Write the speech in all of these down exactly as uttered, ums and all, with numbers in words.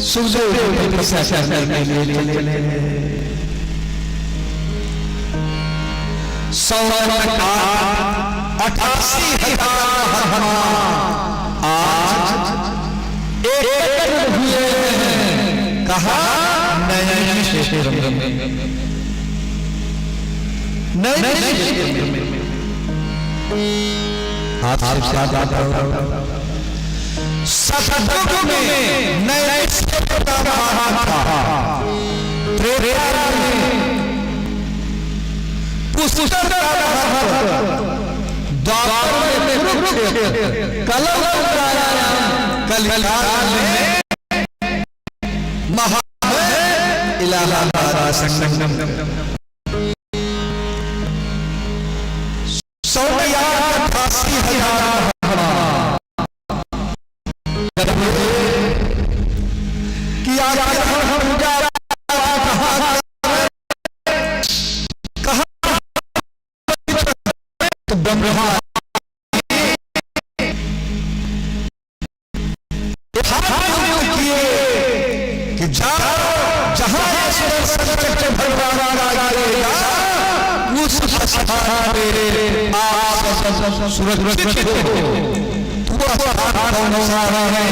सुखदेव जी तपस्या करने के लिए चले। सौ का अठासी हजार हनुमान आज एकत्र हुए हैं। कहाँ? नैमिष क्षेत्र में। नैमिष क्षेत्र में। हाथ से साथ आप करो। सतयुग में नैमिष क्षेत्र का महत्व था। त्रेता में पुष्कर का महत्व, द्वापर में कुरुक्षेत्र, कलंक का नाम, कलिकाल में महामय इलाहाबाद संगम। सौ या अठासी हजार हनुमान। कि आखिर हम पूजा पाठ कहाँ करें? कहाँ? तो ब्रह्मा हाथ जोड़ किए कि जाओ, जहाँ ये सुदर्शन चक्र भगवान का रहेगा, उस स्थान पे आप सब सुरक्षित हो। तो वह स्थान कौन सा है?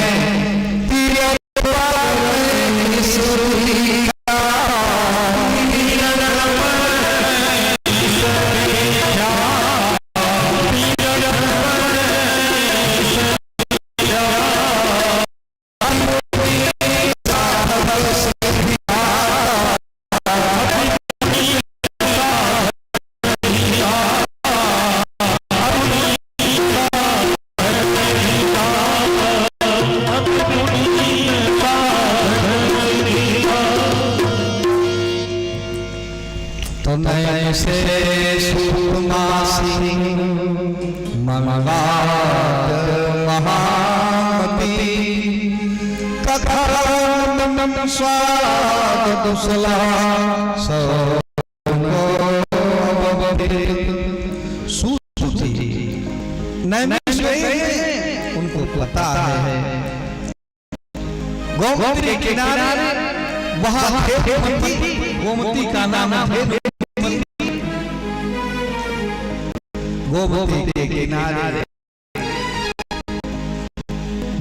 पीर तनय से सुकुमासी मंगलात महामती, कथा नम स्वाद दुसला सो सूत जी नैमिष में ही हैं, उनको पता है। गोमती के किनारे वहाँ थे गोमती, गोमती का नाम है गोमती। गोमती के किनारे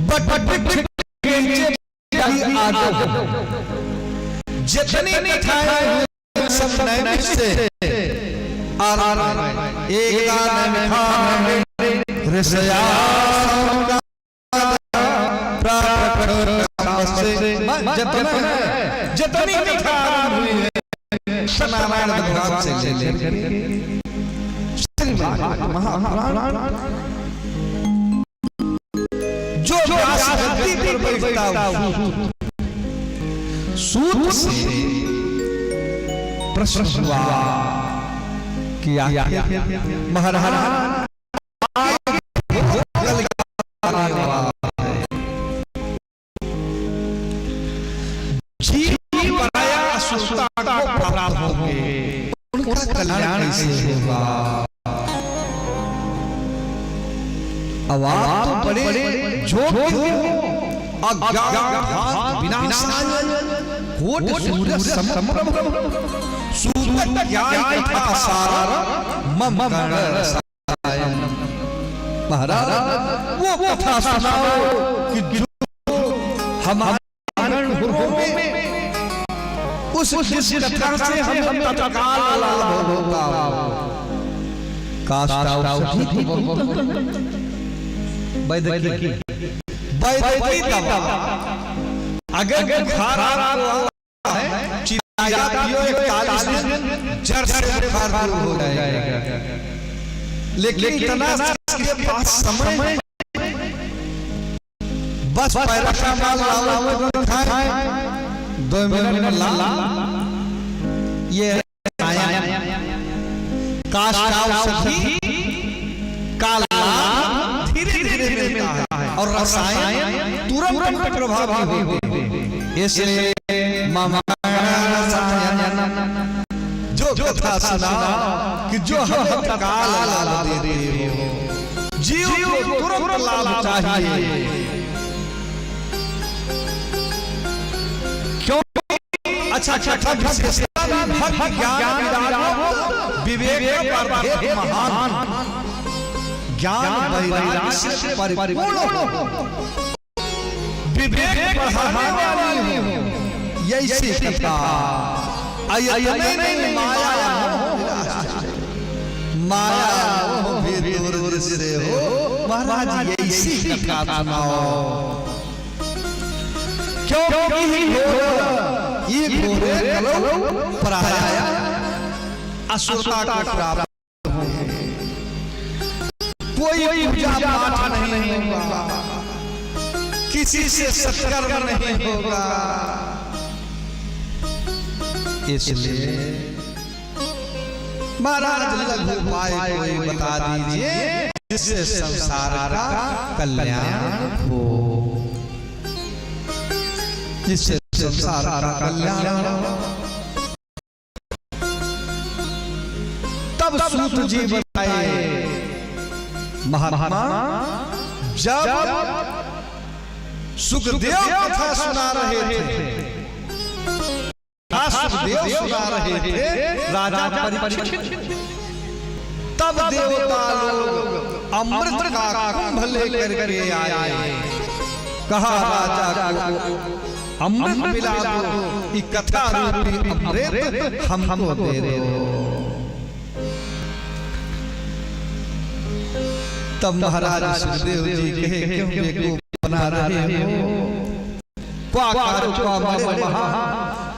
बट, बट, बट, बट, बट, बट, आ जाओ। जितनी कथाएं हुई, सब नैमिष से। और एक दान खान ऋषया प्राप्त से। जितने, जितनी कथा आरंभ हुई है, नारायण भगवान से लेकर श्रीमद् महापुराण। जो व्यास गद्दी पर बैठता हूँ, सूत से प्रश्न हुआ कि आखिर महाराज आगे भोग कल क्या होने वाला है? जीव पराया सुरता को प्राप्त होंगे, उनका कल्याण कैसे होगा? अब आप तो बड़े जोग्य हो, अज्ञान विनाशाय कोटि सूर्य समप्रभ। सूत क्या कथा सार मम कर्ण रसायन। महाराज, वो कथा सुनाओ कि जो हमारे उस, उस कथा से हमें तत्काल लाभ होता हो। काष्ठावशोथी तो बहुत वैद्य की, वैद्य की दवा। अगर बुखार आपको है, चिया पियो इकतालीस दिन, जड़ से बुखार दूर हो जाएगा। लेकिन इतना इसके पास समय बस पैरासिटामोल लाओ, तुरंत खाएं, दो मिनट में ला। ये रसायन, काष्ठावशोथी का लाभ धीरे धीरे मिलता है और रसायन तुरंत प्रभावी होते हैं। इसलिए मम कर्ण रसायन, जो कथा सुनाओ कि जो हमें तत्काल लाभ देते हो। जीव को तुरंत लाभ चाहिए। अच्छा, अच्छा, विशेषता भक्ति ज्ञान विराग हो, विवेक पर भेद महान। ज्ञान वैराग्य से परिपूर्ण हो, विवेक बढ़ाने वाली हो, यैसी कथा। अयतने में माया मोह विराज। माया मोह भी दूर जिससे हो, महाराज यैसी कथा सुनाओ। क्योंकि घोर, ये घोर कलौ पराया, असुरता को प्राप्त हुए। कोई पूजा पाठ नहीं होगा, किसी से सत्कर्म नहीं होगा। इसलिए महाराज, लघु उपाय कोई बता दीजिए, जिससे संसार का कल्याण हो, जिससे संसार का कल्याण हो। तब सूत जी बताए, महात्मा, जब सुखदेव कथा सुना रहे थे, सुखदेव सुना रहे थे राजा परीक्षित। तब देवता लोग अमृत का कुंभ लेकर के आए। कहा, राजा को अमृत पिला दो, ये कथा रूपी अमृत हमको दे दो। तब महाराज सुखदेव जी कहे, क्यों बेवकूफ बना रहे हो? क्वा कारो क्वा मरे महा,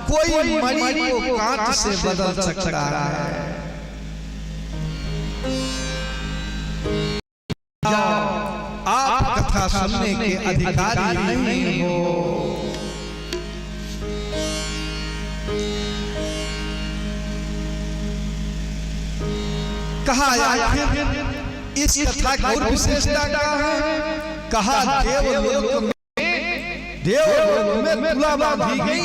कोई मणि को कांच से बदल सकता है। आप कथा सुनने के अधिकारी नहीं हो। कहा, आखिर इस कथा की और विशेषता क्या है? कहा, देवलोक में देवलोक में तुला बांधी गई,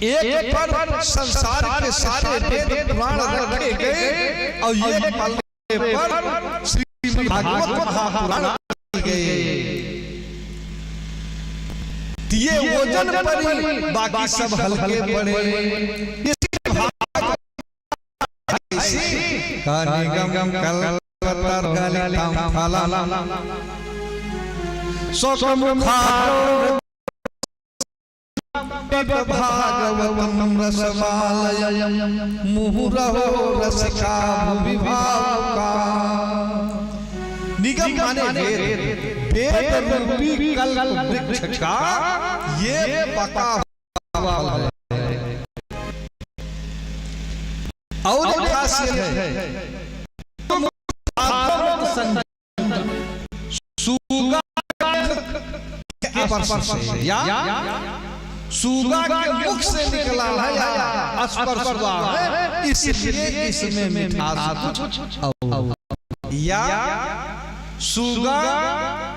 एक पर संसार के सारे वेद पुराण रखे गए और एक पल्ले पर श्रीमद् भागवत महापुराण रखे गए। तो ये वजन परी, बाकी सब हल्के पड़े। इसी भागवत का निगम कल्पतरुतलं फलम्। सुखमुखादौ पिबत भागवतं रसमालयम्। मुहुरहो रसिका भुवि भावुका। निगम माने वेद, वेद रूपी कल्प वृक्ष का ये पका हुआ फल है। और एक खासियत है, सुगा के स्पर्श से या सुगा के मुख से निकला है या स्पर्श हुआ है, इसलिए इसमें मिठास कुछ और। या सुगा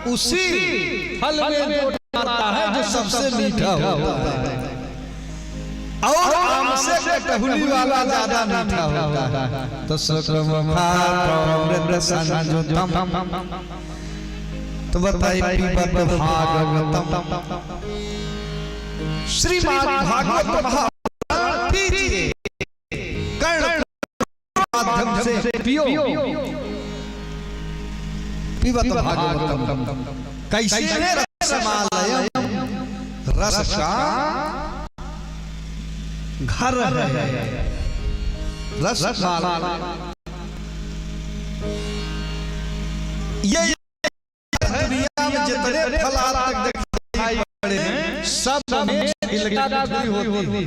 उसी फल में जो डालता है जो सबसे मीठा होता है। और आम से कटहुली वाला ज्यादा मीठा होता है। तो सुखमुखादमृत संयुतम्। तो बताइए, पिबत भागवतम्। श्रीमद् भागवत महापुराण पीजिए। कर्ण माध्यम से पियो। पिबत भागवतम्। कैसे है? रसमालयम्, रस का घर है। रसमाला। ये दुनिया में जितने फल आज तक दिखाई पड़े हैं, सब में छिलका भी होती है,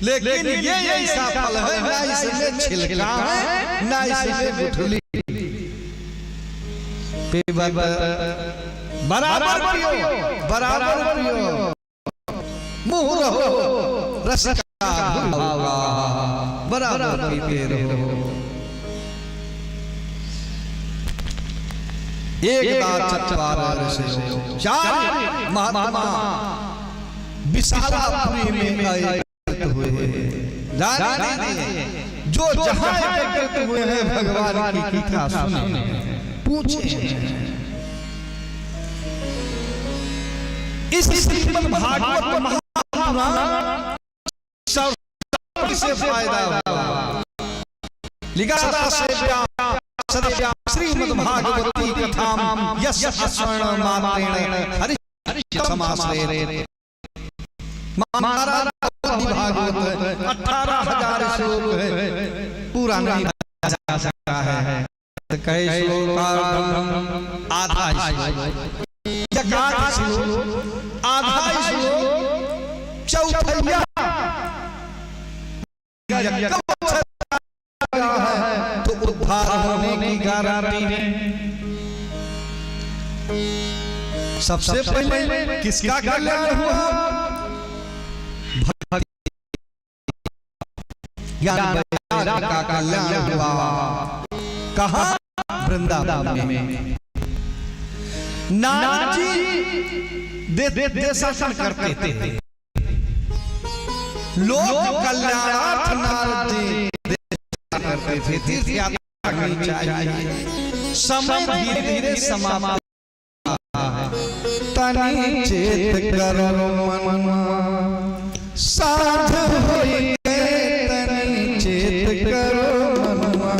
लेकिन ये ऐसा फल है, ना इसमें छिलका है, ना इसमें गुठली। पिबत बराबर पियो, बराबर पियो। मुहुरहो रसिका भुवि भावुका। बराबर पीते रहो। एकदा चत्वार ऋषयो, चार महात्मा विशालापुरी में आए। हुए। जाने दीजिए, जो जहाँ एकत्रित हुए हैं, भगवान की कथा सुने, पूछे। इस श्रीमद् भागवत महापुराण से फायदा हुआ। लिखा था सेव्या सदा श्रीमद्भागवती कथाम यस्य स्वर्णमात्रेण हरिश्च समाश्रयेत्। महाराज भागवत अठारह हजार श्लोक है, पूरा नहीं जा सकता है। तो कहे श्लोकार्धम, आधा श्लोक, एकाध श्लोक, आधा श्लोक, चौथैया यज्ञ तो उद्धार होने की गारंटी है। सबसे पहले किसका कल्याण हुआ? भक्ति ज्ञान वैराग्य का कल्याण हुआ। कहाँ? वृंदावन में। नारद जी दे, दे, देशाटन करते थे। लोक कल्याणार्थ नारद जी देशाटन करते थे। तीर्थ यात्रा करनी चाहिए। समय धीरे धीरे समाप्त। तनी चेत करो मनवा, साँझ होई गए, तनी चेत करो मनवा।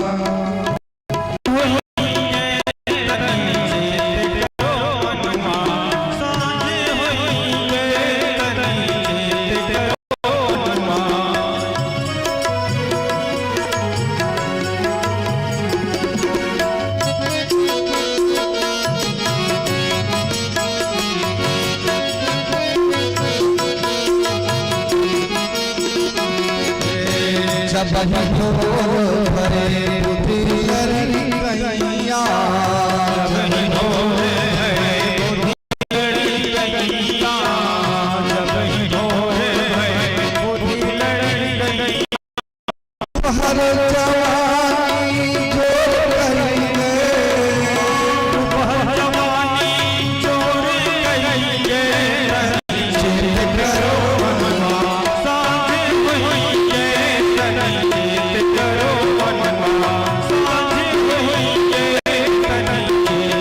जब भोर भरे बुद्धि लड़कैया, हर जवानी जोर करी गे, हर जवानी जोर करी गे, चेत करो मनवा, साँझ होई गे, तनी चेत करो मनवा, साँझ होई गे, तनी चेत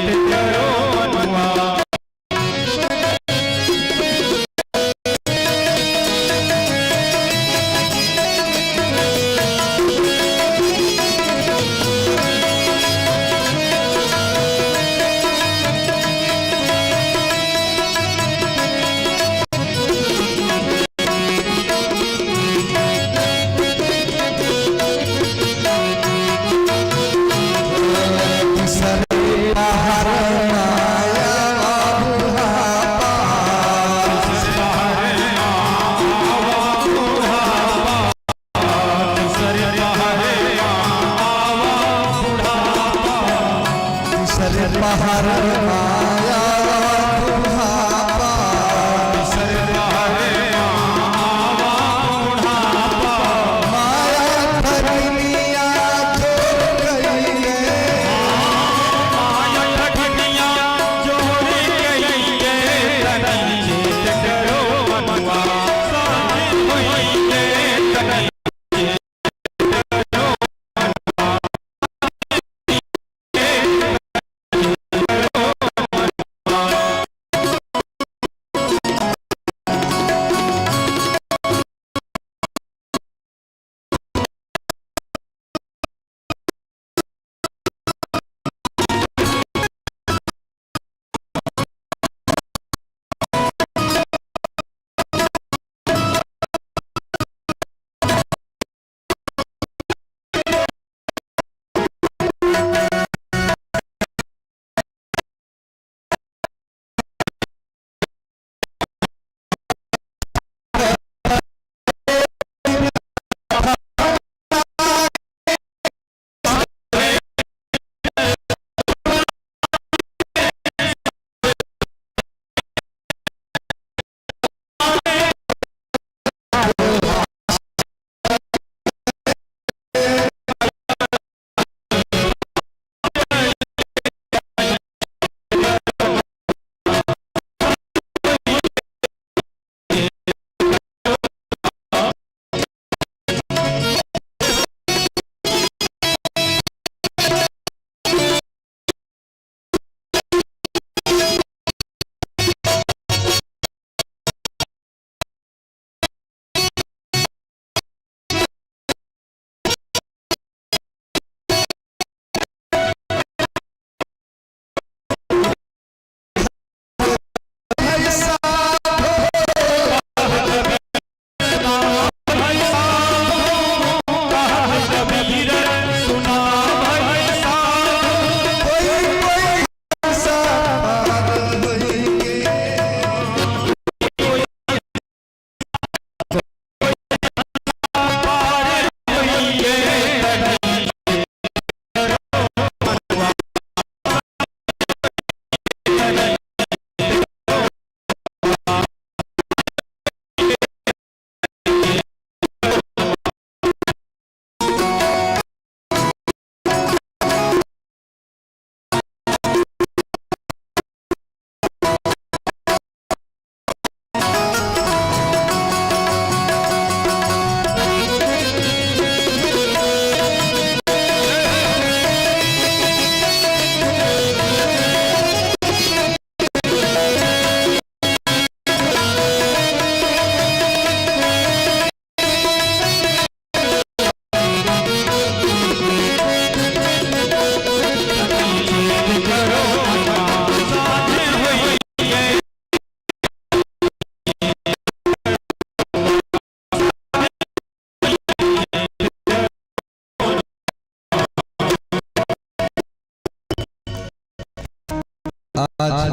आज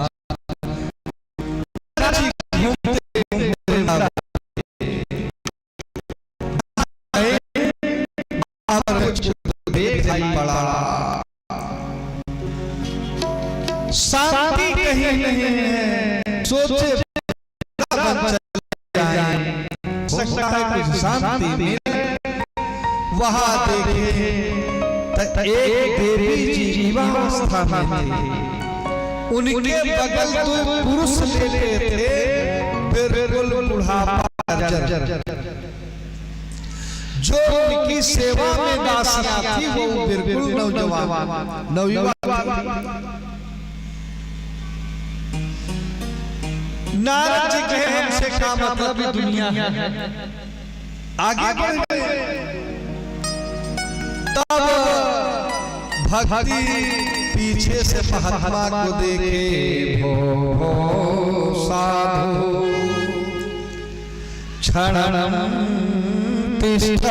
घूमते घूमते कुछ देखाई पड़ा। शांति कहीं नहीं है, सोचे बन चले जाएं। हो सकता है कुछ शांति मिले। वहाँ देखे त एक देवी जी युवावस्था में थी। उनके बगल दो पुरुष लेटे थे, बिल्कुल बुढ़ापा जर्जर। जो उनकी सेवा में दासियां थी, वो बिल्कुल नौजवान, नवयुवा थी। नारद जी कहे, "हमसे का मतलब, ये दुनिया है।" आगे बढ़ गए। तब भक्ति पीछे से महात्मा को देखे, "भो, भो साधु, क्षणं तिष्ठ,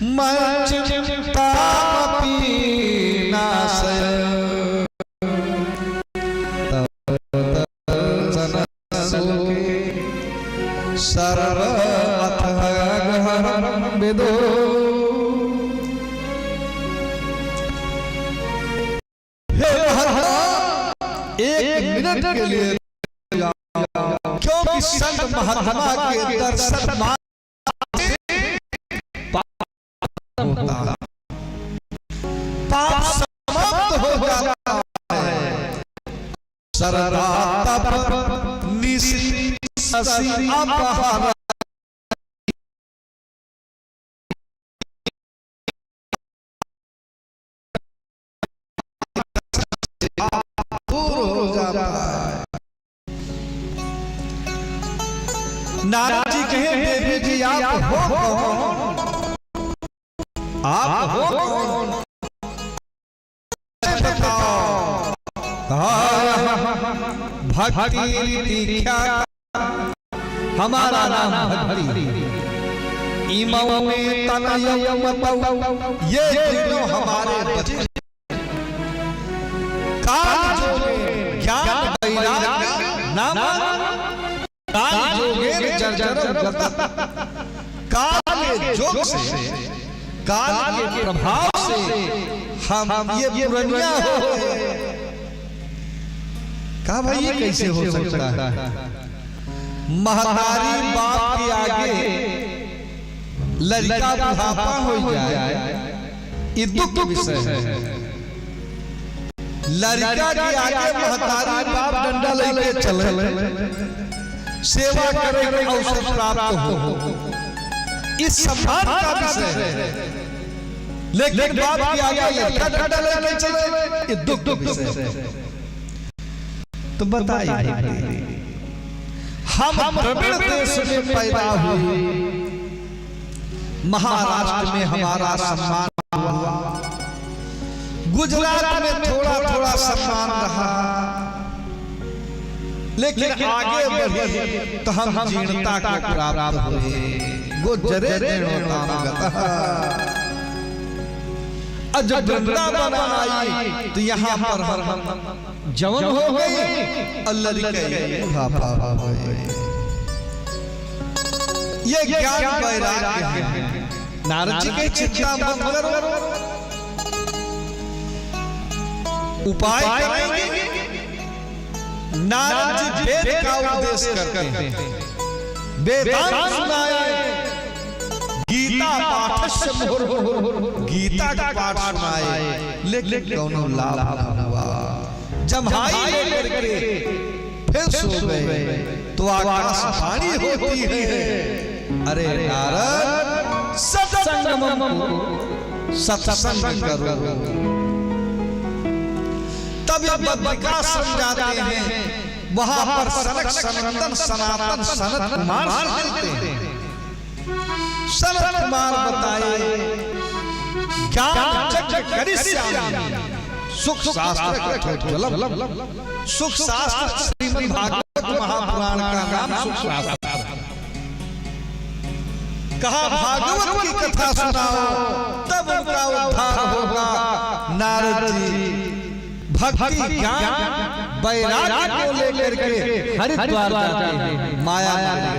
मच्चिन्तामपि नाशय। तव दर्शनशोके सर्व अथ गहनं विदुः।" हे महात्मा, एक मिनट के लिए, क्योंकि संत महात्मा के दर्शन मात्र से पाप होता है, पाप समाप्त हो जाता है। सरदा तप निशि शशि अपहर दूर हो जाता है। नारद जी कहे, "देवी जी, आप हो कौन? आप हो कौन?" बताओ। भक्ति दीक्षा हमारा नाम भक्ति। इमौ मे तनयौ मतौ, ये तीनों हमारे बच्चे। काल जोगे ज्ञान वैराग्य नाम, काल जोगे जर्जरौ गतः। काल के जोग से, काल के प्रभाव से हम ये पुरनिया हो गए। का भाई, ये कैसे हो सकता है? महतारी बाप के आगे लड़का बुढ़ापा हो जाए, ये दुख के विषय है। लड़का के आगे महतारी बाप डंडा लेके चले, सेवा करे के अवसर प्राप्त हो, इस सम्मान का विषय है। लेकिन बाप के आगे लड़का डंडा लेके चले, ये दुख के विषय है। तो बताइए, हम द्रविड़ देश में पैदा हुए, महाराष्ट्र में हमारा सम्मान हुआ, गुजरात में थोड़ा थोड़ा सम्मान रहा, लेकिन आगे बढ़े तो हम जीर्णता को प्राप्त हुए। गोचरे जीर्णोत्ताम गतः। और जब वृंदावन आई तो यहाँ पर हम जवान हो गए और लड़के बुढ़ापा हो गए। ये ज्ञान वैराग्य है। नारद जी के चिंता मत करो, उपाय करेंगे। नारद जी वेद का उपदेश करते हैं, वेदांत सुनाए, गीता पाठ से मुहुर, गीता का पाठ सुनाए, लेकिन कौनो लाभ ना हुआ। जम्हाई लेकर के फिर सो गए तो आकाशवाणी होती है, "अरे नारद, सत्संगम कुरु, सत्संग करो।" तब ये बद्रिकाश्रम जाते हैं, वहां पर सनक सनंदन सनातन सनत कुमार से मिलते हैं। सनत कुमार बताए, "ज्ञान यज्ञ करिष्यामि सुख शास्त्र कथोज्ज्वलम।" सुख शास्त्र श्रीमद् भागवत महापुराण का नाम सुख शास्त्र। कहा, "भागवत की कथा सुनाओ, तब उनका उद्धार होगा।" नारद जी भक्ति ज्ञान वैराग्य को लेकर के हरिद्वार जाते हैं, माया माया।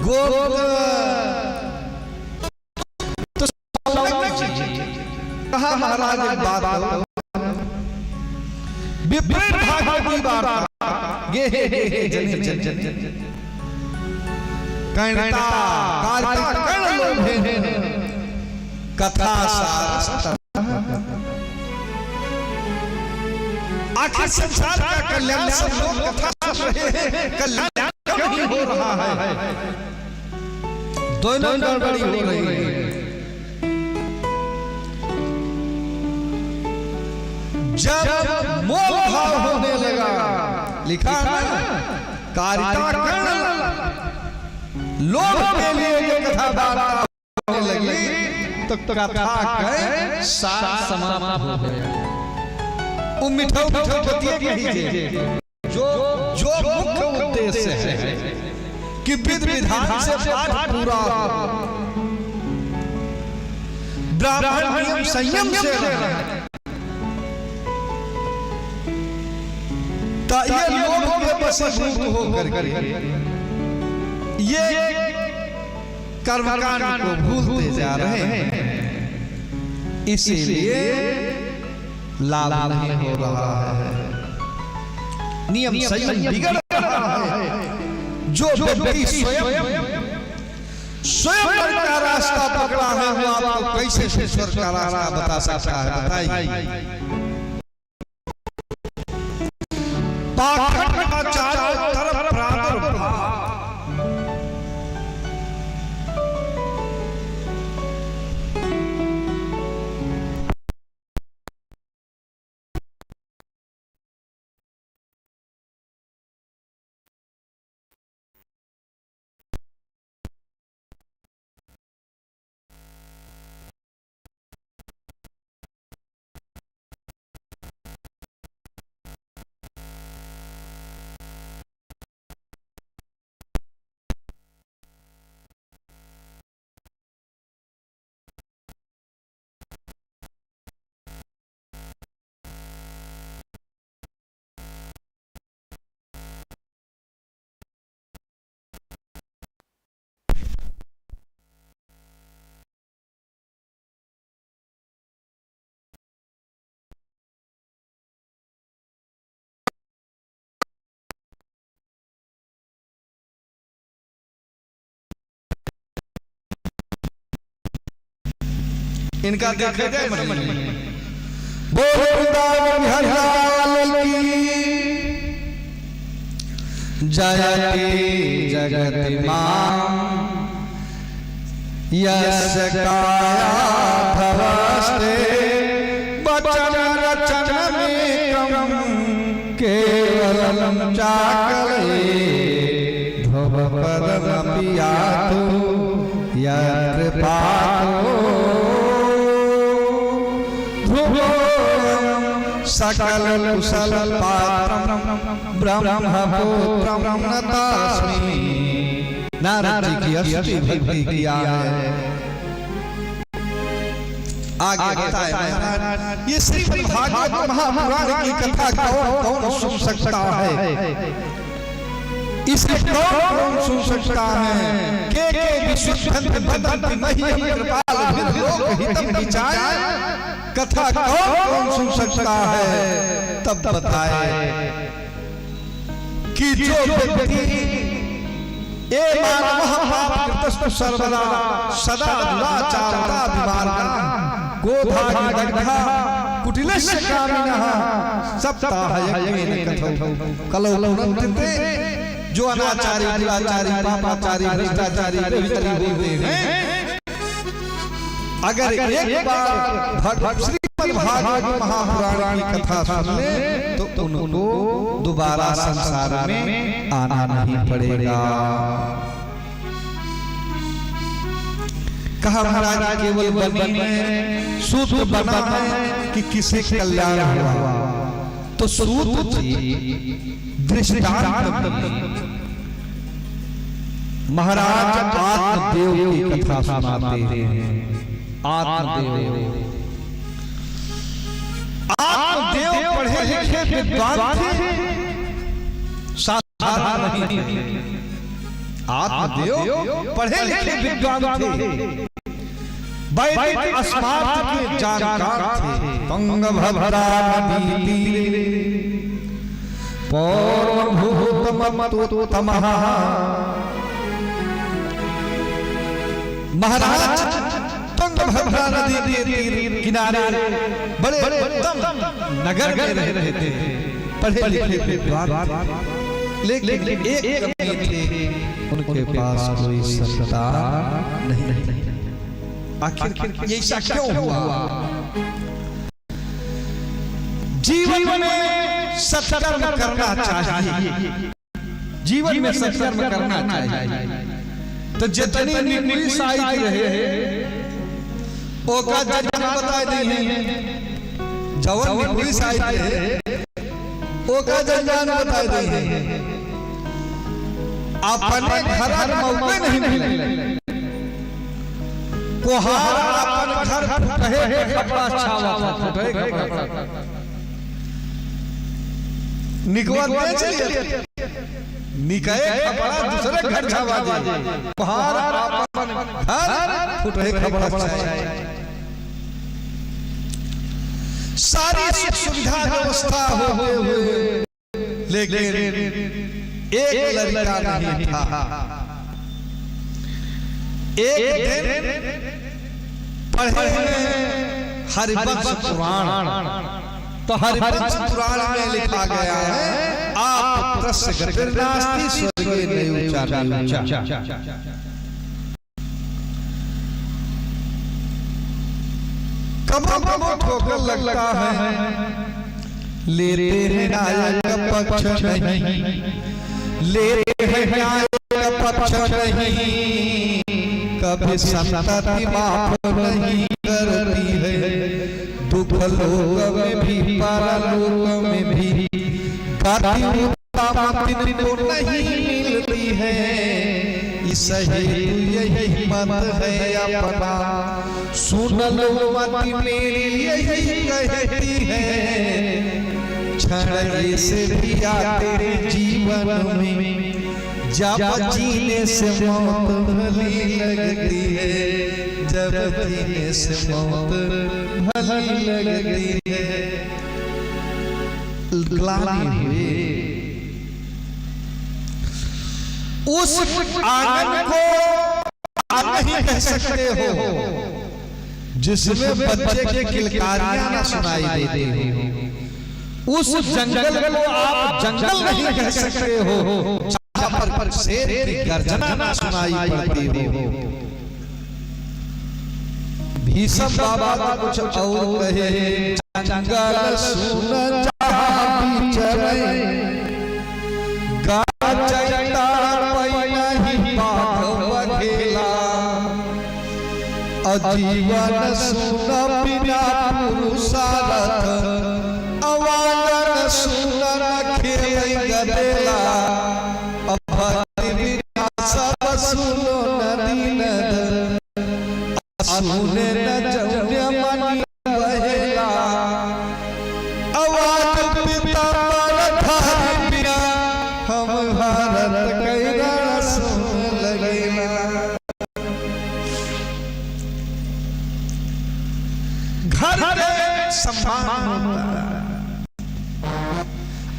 गोप तो कहा महाराज एक बात हो, विपरीत भाग की वार्ता। गे हे गे हे जने जने जने। कणता, कारिता कण लोभेन कथा सारस्ततः। आखिर संसार का कल्याण, सब लोग कथा सुन रहे हैं, कल्याण क्यों नहीं हो रहा है? दोनों गड़बड़ी हो रही है। जब मोह भाव होने लगा, लिखा है ना, कारिता कर्ण लोभ के लिए ये कथा वार्ता होने लगी, तो कथा का सार समाप्त हो गया। वो मिठौ मिठौ बतिये कही जे। जो, जो मुख्य उद्देश्य है कि विधि विधान से पाठ पूरा हो, ब्राह्मण नियम संयम से रहे, तो ये लोभ के वशीभूत होकर के ये कर्मकांड को भूलते जा रहे हैं, इसीलिए लाभ नहीं हो रहा है, नियम संयम बिगड़ रहा है। जो व्यक्ति स्वयं, स्वयं नरक का रास्ता पकड़ा है, वो आपको कैसे स्वर्ग का रास्ता बता सकता है? बताइए। पाखंड का चारों तरफ प्रादुर्भाव। इनका देखे के मतलब। बोल वृंदावन बिहारी लाल की। जयति जगति मां यस्य कायाधवस्ते वचन रचन में कम केवलं चाकले ध्रुव पदमपि यातु यत्र पातु। ध्रुवोऽयं सकल कुशल पात्रं ब्रह्मपुत्रं नतास्मि। नारद जी की अष्टमी भक्ति किया है। आगे बताए महाराज, ये श्रीमद् भागवत महापुराण की कथा कौन कौन सुन सकता है? इसे कौन कौन सुन सकता है? के के विशुद्धं वदन्ति मह्यं कृपालभृद् लोकहितं विचाय। कथा कौन कौन सुन सकता है? तब बताए। कि जो व्यक्ति ये मानवः पापकृतस्तु सर्वदा सदा दुराचारता विमार्गः गोधा गृहग्रहः कुटिलस्य कामिनः सप्ताहयज्ञेन कथौ कलौ पुनन्ति ते। जो अनाचारी, दुराचारी, पापाचारी, भ्रष्टाचारी, व्यभिचारी होते हैं, अगर एक बार भग-, श्रीमद् भागवत महापुराण की कथा सुन ले, तो उनको दोबारा संसार में आना नहीं पड़ेगा। कहा महाराज, केवल बनी में सूत्र बना है कि किसे कल्याण हुआ। तो सूत जी दृष्टांत में महाराज आत्मदेव की कथा सुनाते हैं। आत्मदेव। आत्मदेव पढ़े लिखे विद्वान थे, साधारण नहीं थे। आत्मदेव पढ़े लिखे विद्वान थे, वैदिक अस्मार्थ के जानकार थे। तुंगभद्रा नदी तीरे पौर्वभूतमत्युत्तमः। महाराज, तुंगभद्रा नदी के तीर किनारे बड़े उत्तम नगर में रह रहे थे, पढ़े लिखे विद्वान थे, लेकिन एक कमी थी, उनके पास कोई सत्ता नहीं। आखिर ये ऐसा क्यों हुआ? जीवन में सत्कर्म करना चाहिए, जीवन में सत्कर्म करना चाहिए। तो जितनी निकुई साइत रहे, ओका जजमान बताए दी है, जवन निकुई साइत रहे, ओका जजमान बताए दी है। अपने घर मौके नहीं मिले। कोहार आपन घर फुटहे के कपड़ा छावा था, फुटहे के कपड़ा। निकवा दे चलिए। निकहे कपड़ा दूसरे घर छावा दे। कोहार आपन घर फुटहे कपड़ा छावा। सारी सुख सुविधा व्यवस्था होते हुए लेकिन एक लड़का नहीं था। एक दिन पढ़े हैं हरिवंश पुराण, तो हरिवंश पुराण में लिखा गया है, "आ पुत्रस्य गतिर्नास्ति स्वर्गे नैव चान्येन।" कबो कबो ठोकर लगता है, लेते हैं न्याय का पक्ष नहीं, लेते हैं न्याय का पक्ष नहीं, कभी संतति माफ नहीं करती है, दुख लोक में भी परलोक में भी गति उत्तम तिनको नहीं मिलती है। इस हेतु यही मत है अपना, सुन लो मत मेरी यही कहती है। क्षण ऐसे भी आते हैं जीवन में, जब जीने से मौत भली लगती है, जब जीने से मौत भली लगती है। ग्लानि हुए उस आंगन को आप नहीं कह सकते हो, जिसमें बच्चे की किलकारियां ना सुनाई देती हो। उस जंगल को आप जंगल नहीं कह सकते हो, जहां पर शेर की गर्जना ना सुनाई पड़ती हो। भीष्म बाबा तो कुछ और कहे, जंगल सुन जहाँ विचरे, गरजै तड़पै नहीं बाघ बघेला। अजीवन सुन बिना पुरुषारथ, अवांगन सुन न खेलै गदेला। अभक्ति बिना सब सुन नदी नद, असुन न जौन मनि बहेला। अवाज पीताम्बर धारी बिना, हम भारत कै रण सुन लगेला। घर के सम्मान होता।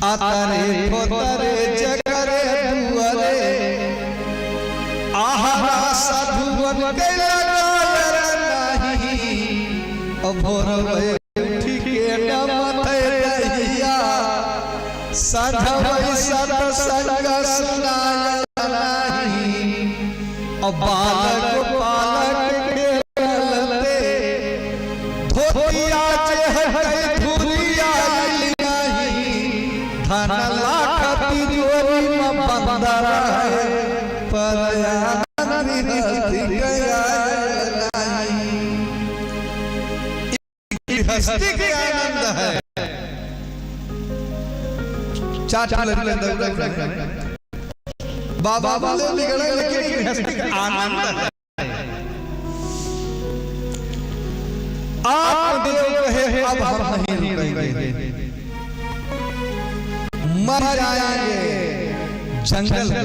अतरे थोतरे जकरे दुअरे, आहारा साधुवन के लगाल नाही। अब भोर भए उठि के न मथै दहिया, साँझ भए सतसंग सुनायल नाही। अब बालक बालक खेलते, धोतिया जे हटै धुरियाइल नाही। धन लाख तिजोरी में बंद रहे, पर आनंद गृहस्थी के आयल नाही। गृहस्थी के आनंद है। चार ठो लड़के दौड़े हैं। बाबा बोले बिगड़े, लेकिन गृहस्थी के आनंद है। आत्मदेव कहे, "अब हम नहीं रुकेंगे, मर जाएंगे जंगल में।"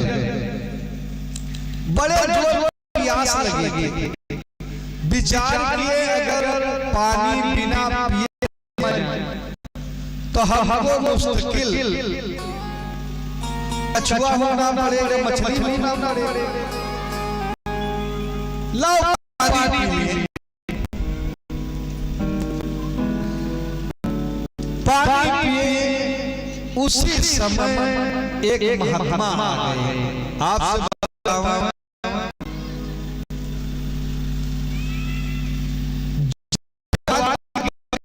बड़े जोर की प्यास लगी, विचार किए, अगर पानी बिना पिए मर जाए, तो हमको मुस्तकिल कछुआ होना पड़ेगा, मछली होना पड़ेगा। लाओ पानी पी लीजिए। पानी पिए, उसी समय एक महात्मा आ गए। आपसे बताऊं,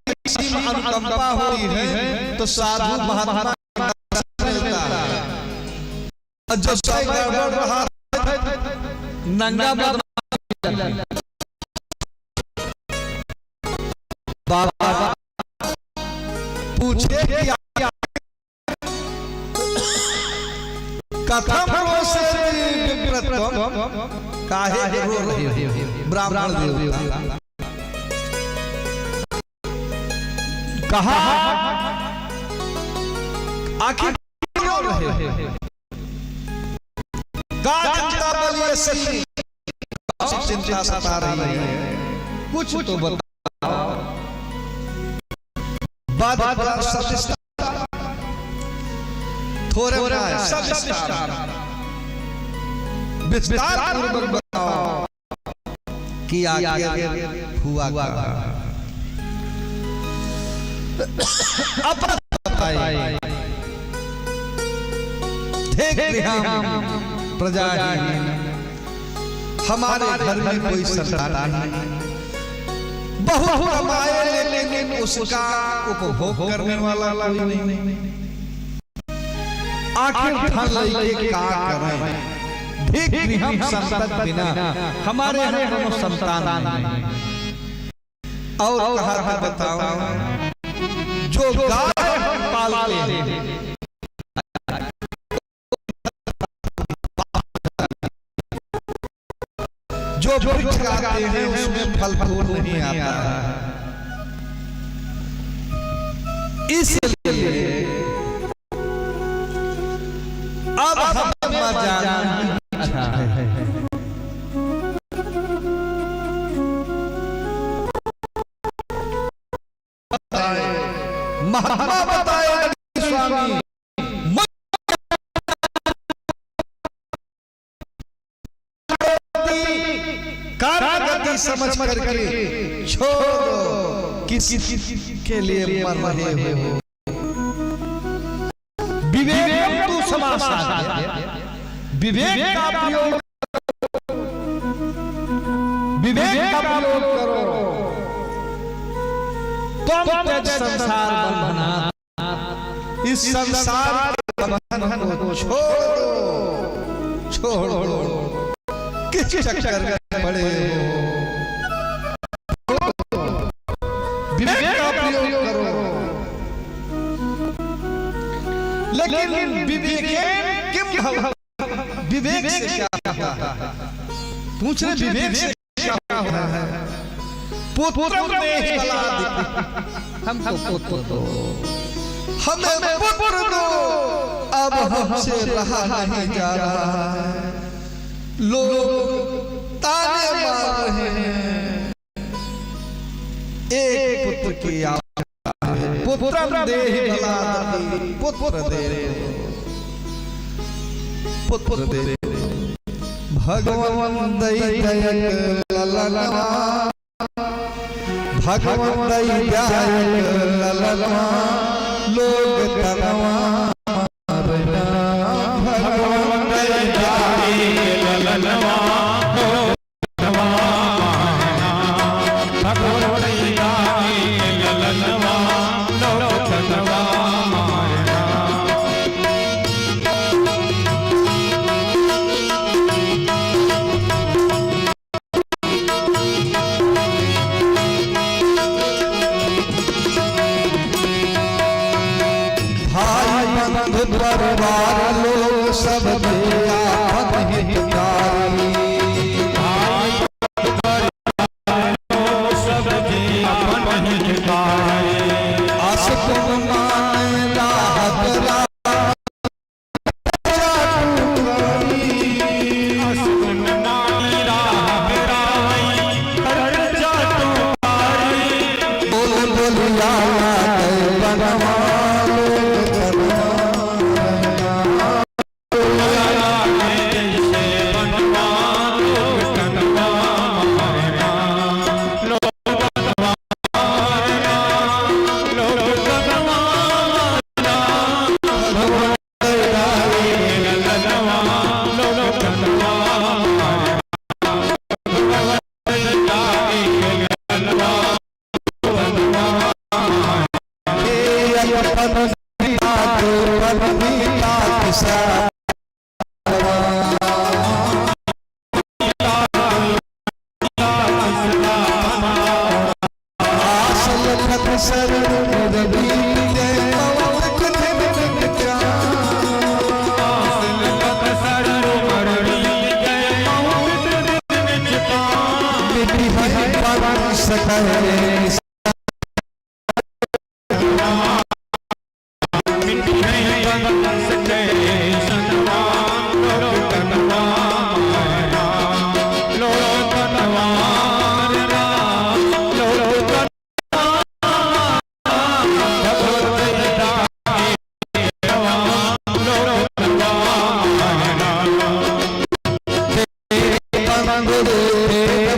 किसी में अनुकंपा होती है तो साधु महात्मा का दर्शन मिलता है। और जो सब गड़बड़ रहा है, नंगा बदमाश, बाबा पूछे कि आप कथम रोषे विप्र त्वम, काहे रो रहे हो ब्राह्मण देवता? कहा, आखिर क्यों रो रहे हो? का चिंता बलिए सी, कौन सी चिंता सता रही है? कुछ तो बताओ। बात, बात, बात सविस्तार, थोड़े, थोड़े ना, सविस्तार, विस्तार पूर्वक बताओ कि आखिर हुआ क्या? अब बताए, हे गृहम प्रजाहीन, हमारे घर में कोई संतान नहीं, बहुत कमाए लेकिन उसका उपभोग करने वाला कोई नहीं। आखिर धन लइके का करें? हे गृहम संतत बिना, हमारे यहाँ कोनो संतान नहीं। और कहा था बताओ, जो गाय हम पालते हैं, जो वृक्ष लगाते हैं उसमें फल फूल नहीं आता है। इसलिए अब हमें मर जाना ही अच्छा है। बताए, महात्मा बताए, स्वामी, कार्य गति समझ करके छोड़ दो, किसके लिए मर रहे हो? विवेकम तु समासाद्य, विवेक का प्रयोग, विवेक का प्रयोग करो। त्वम त्यज संसार बंधनात्, इस संसार के बंधन को छोड़ दो, छोड़ दो। किस चक्कर में पड़े हो? विवेक का प्रयोग करो। लेकिन विवेकेन किम भवति? विवेक से क्या होता है? पूछ रहे, विवेक से क्या होता है? पुत्रम देहि बलादिति। हमको पुत्र दो, हमें पुत्र दो, अब हमसे रहा नहीं जा रहा है। लोग ताने मार रहे हैं, एक पुत्र की आवश्यकता है। पुत्रम देहि बलादिति, पुत्र दे, पुत्र दे। भगवन दई दयक ललनवा, भगवन दई दयक ललनवा, लोग तनवा मारना। भगवन दई दयक ललनवा, भाई बंधु परिवार लोग सब थे आपन हितकारी। भाई बंधु परिवार लोग सब थे आपन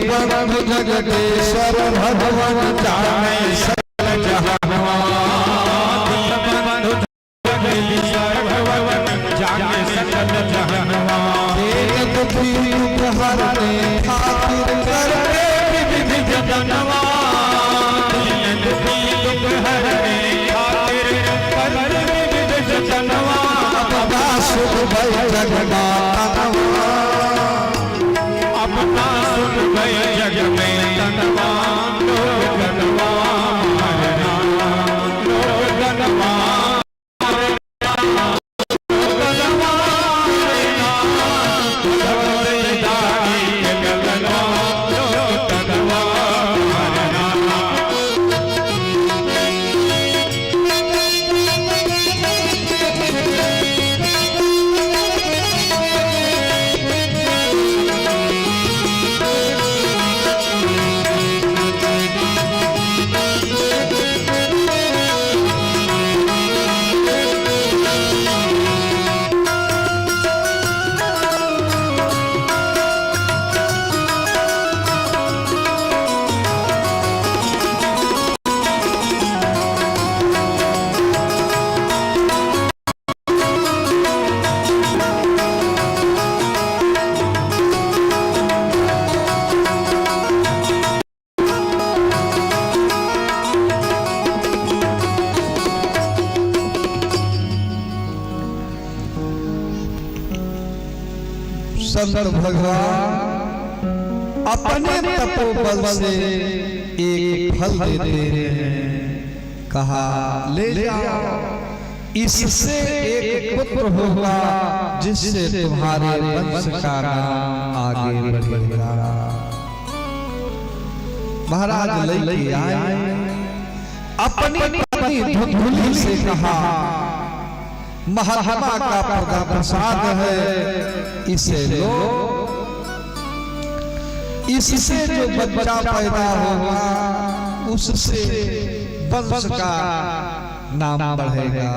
बंधु जगदीश्वर भगवान जाने सकल जहनवा। बंधु जगदीश्वर भगवान जाने सकल जहनवा। तेज पीत हरने खातिर करके विविध जतनवा। तेज पीत हरने खातिर करके विविध जतनवा। अब दास भई जगन्नाथनवा। अपना सुन गए जग में तनवा, लोग गनवा मारना, लोग गनवा मारना, लोग गनवा मारना, भगवत दानी के गनवा, लोग गनवा मारना। शंकर भगवान अपने तपोबल से एक फल देते हैं, कहा, "ले जाओ, इससे एक पुत्र होगा, जिससे तुम्हारे वंश का नाम आगे बढ़ेगा।" महाराज लइके आए, अपनी पत्नी धुंधुली से कहा, महात्मा का प्रदा-, प्रसाद है, इसे लो। इससे जो बच्चा पैदा होगा, उससे वंश का नाम बढ़ेगा।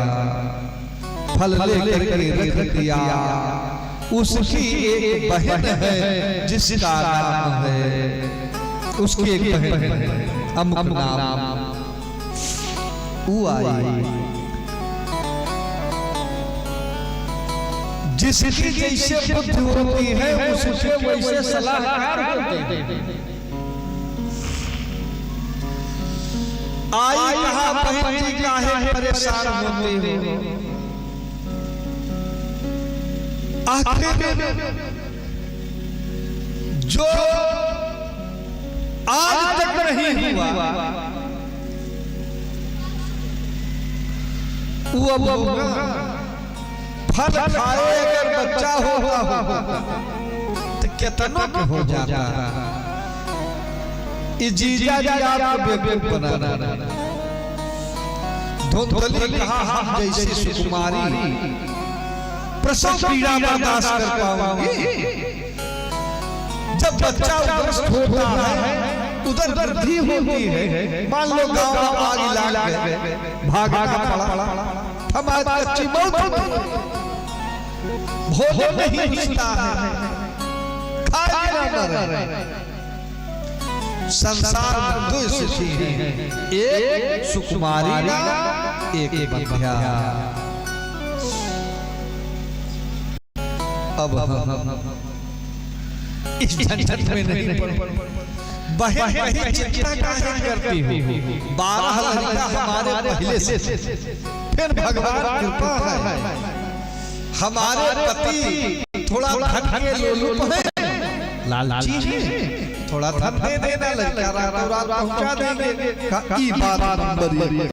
फल लेकर के रख दिया। उसकी एक बहन है, जिसका नाम है, उसकी एक बहन है, अमुक नाम। ऊ आई। जिसकी जैसे बुद्धि होती है, उसके वैसे सलाहकार होते हैं। आई कहा, "बहन जी, काहे परेशान होते हो? आखिर जो आज तक नहीं हुआ, वो अब होगा। फल खाए अगर बच्चा होता हो, तो केतनो के हो जाता।" ई जीजा जी आपको बेवकूफ बना रहा। धुंधली कहा, "हम जैसी सुकुमारी प्रसव पीड़ा बर्दाश्त कर पाऊंगी?" जब बच्चा उदरस्थ होता है, उदर वृद्धि होती है, मान लो गाँव आग लग गए, भागना पड़ा, हमारी कच्ची मौत हो गई, भोजन नहीं मिलता है, खाए बिना मरे। संसार में दो सुखी हैं, एक सुकुमारी ना, एक बंध्या। अब हम इस झंझट में नहीं पड़ो। बहन, बहन, चिंता काहे करती हो? बारह लड़का हमारे पहले से, फिर भगवान कृपा है। हमारे पति थोड़ा धन के लोलुप हैं, लालची हैं, थोड़ा धन दे देना, लड़का रातों रात पहुंचा देंगे। का ई बात नंबर एक।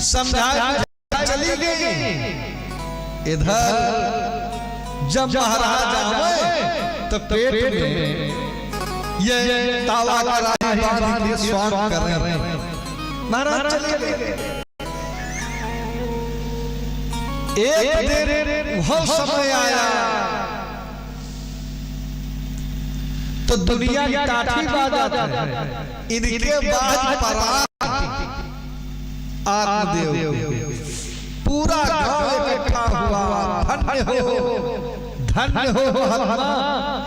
समझा चली गई। इधर जब महाराज आवे तो पेट में ये तावा कराही बांध के स्वांग करे। महाराज चले गए। एक दिन वह समय आया तो दुनिया की काठी बाजत है, इनके बाज परात आत्मदेव। पूरा गांव इकट्ठा हुआ, धन्य हो, धन्य हो महात्मा,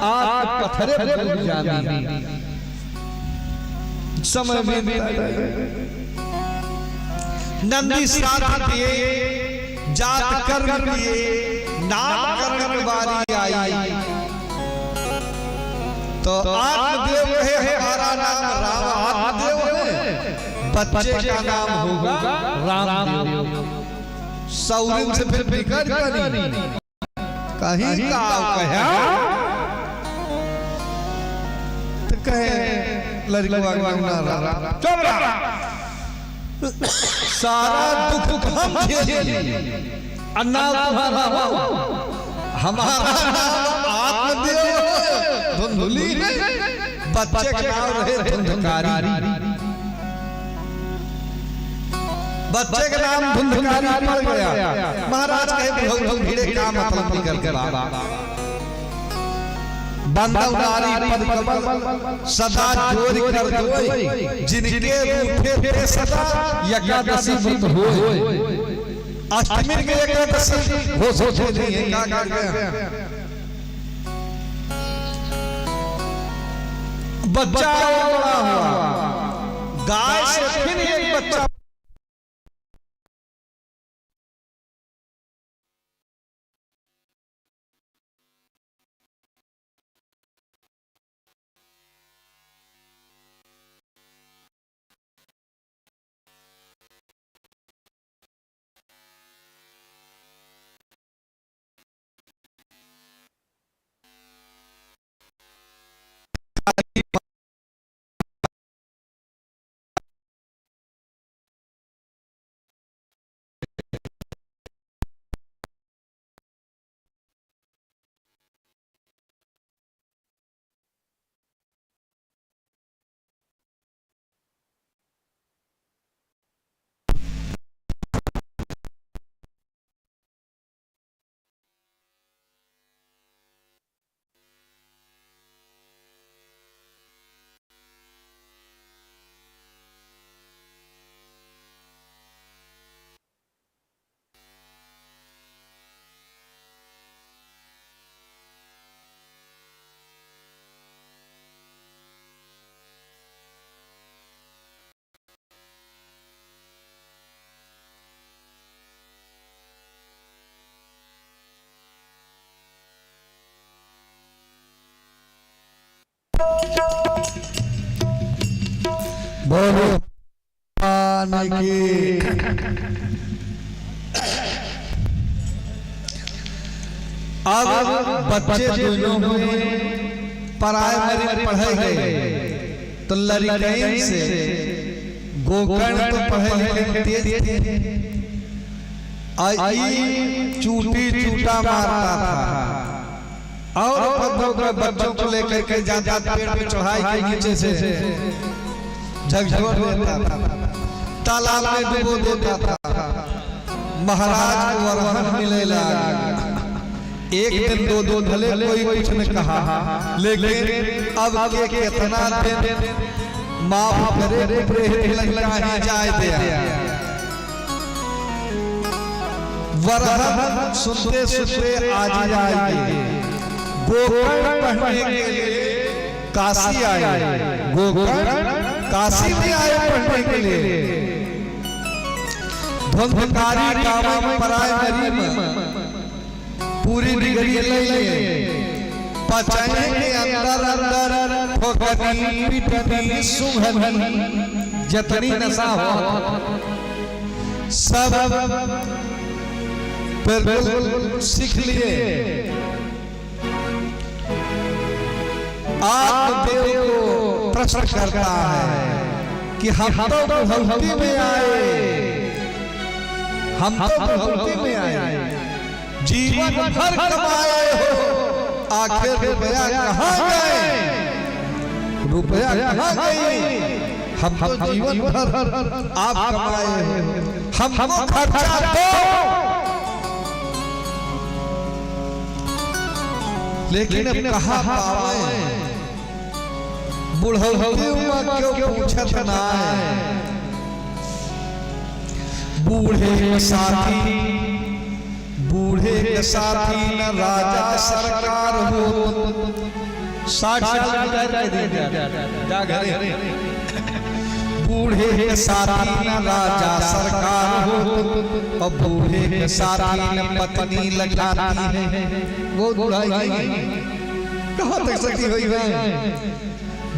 आप पथरे पर जानी। समय में नंदी श्राद्ध किए, जात कर्म किए, नामकरण की बारी आई। तो आत्मदेव कहे, "हमारा नाम राम आत्मदेव है, बच्चे का नाम होगा रामदेव।" सौरन से फिर बिगड़ करी। कहीं का कहा? तो कहे लड़कवा के ना रहा। चुप रहा। सारा दुख हम झेली। अन्ना तुम्हारा हो। हमारा नाम आत्मदेव है, धुंधुली है। बच्चे का नाम रहे धुंधकारी। बच्चे के नाम धुंधकारी पड़ गया। महाराज कहे, "बुढ़ऊ, तुम भिड़े का मतलब निकल के बाबा?" बंदव नारी पद कमल सदा जोरि कर धोए, जिनके रूठे थे सदा एकादशी व्रत होए। अष्टमी के एकादशी हो सोचे नहीं है, का, का, का? बच्चा और बड़ा हुआ, गाय से फिर एक बच्चा। बोलो भगवान की। अब बच्चे दोनों हुए, प्राइमरी पढ़े गए, तो लड़िकन से गोकर्ण तो पढ़े लिखे में तेज थे। आ ई चूटी चूटा मारता था। और पद्दों के बच्चों को लेकर के जाता, पेड़ पे चढ़ाई के नीचे से झकझोर देता था, तालाब में डुबो देता था। महाराज को अरहन मिलेला। एक दिन दो दिन भले कोई कुछ न कहा, लेकिन अब के कितना दिन माफ करे, कुप्रेहित लंका ही जाए दे। वरहन सुनते सुनते आज ही आए। गोकर्ण पढ़ने के लिए काशी आए। गोकर्ण काशी में आए पढ़ने के लिए। धुंधकारी कामम प्राइमरी में पूरी डिग्री ले लिए। पचैं के अंदर अंदर ठोकनी, पिटनी, सूंघनी, जतनी नसा हो। सब बिल्कुल सीख लिए। आत्मदेव को प्रश्न करता है कि हम तो बुढ़ौती में आए, हम तो बुढ़ौती में आए, जीवन भर कमाए हो, आखिर रुपया कहाँ गए? रुपया कहाँ गई? हम तो जीवन भर आप कमाए हो, हमको खर्चा दो। लेकिन अब कहाँ पावे? बुढ़ौती में क्यों पूछत ना है? बूढ़े के साथी, बूढ़े के साथी न राजा सरकार हो। साठ साल रिटायर कर दीजिए, जा घरे। बूढ़े के साथी न राजा सरकार हो, और बूढ़े के साथी न पत्नी लखाती है। वो बुढ़ाई नहीं, कहाँ तक सती हुई है?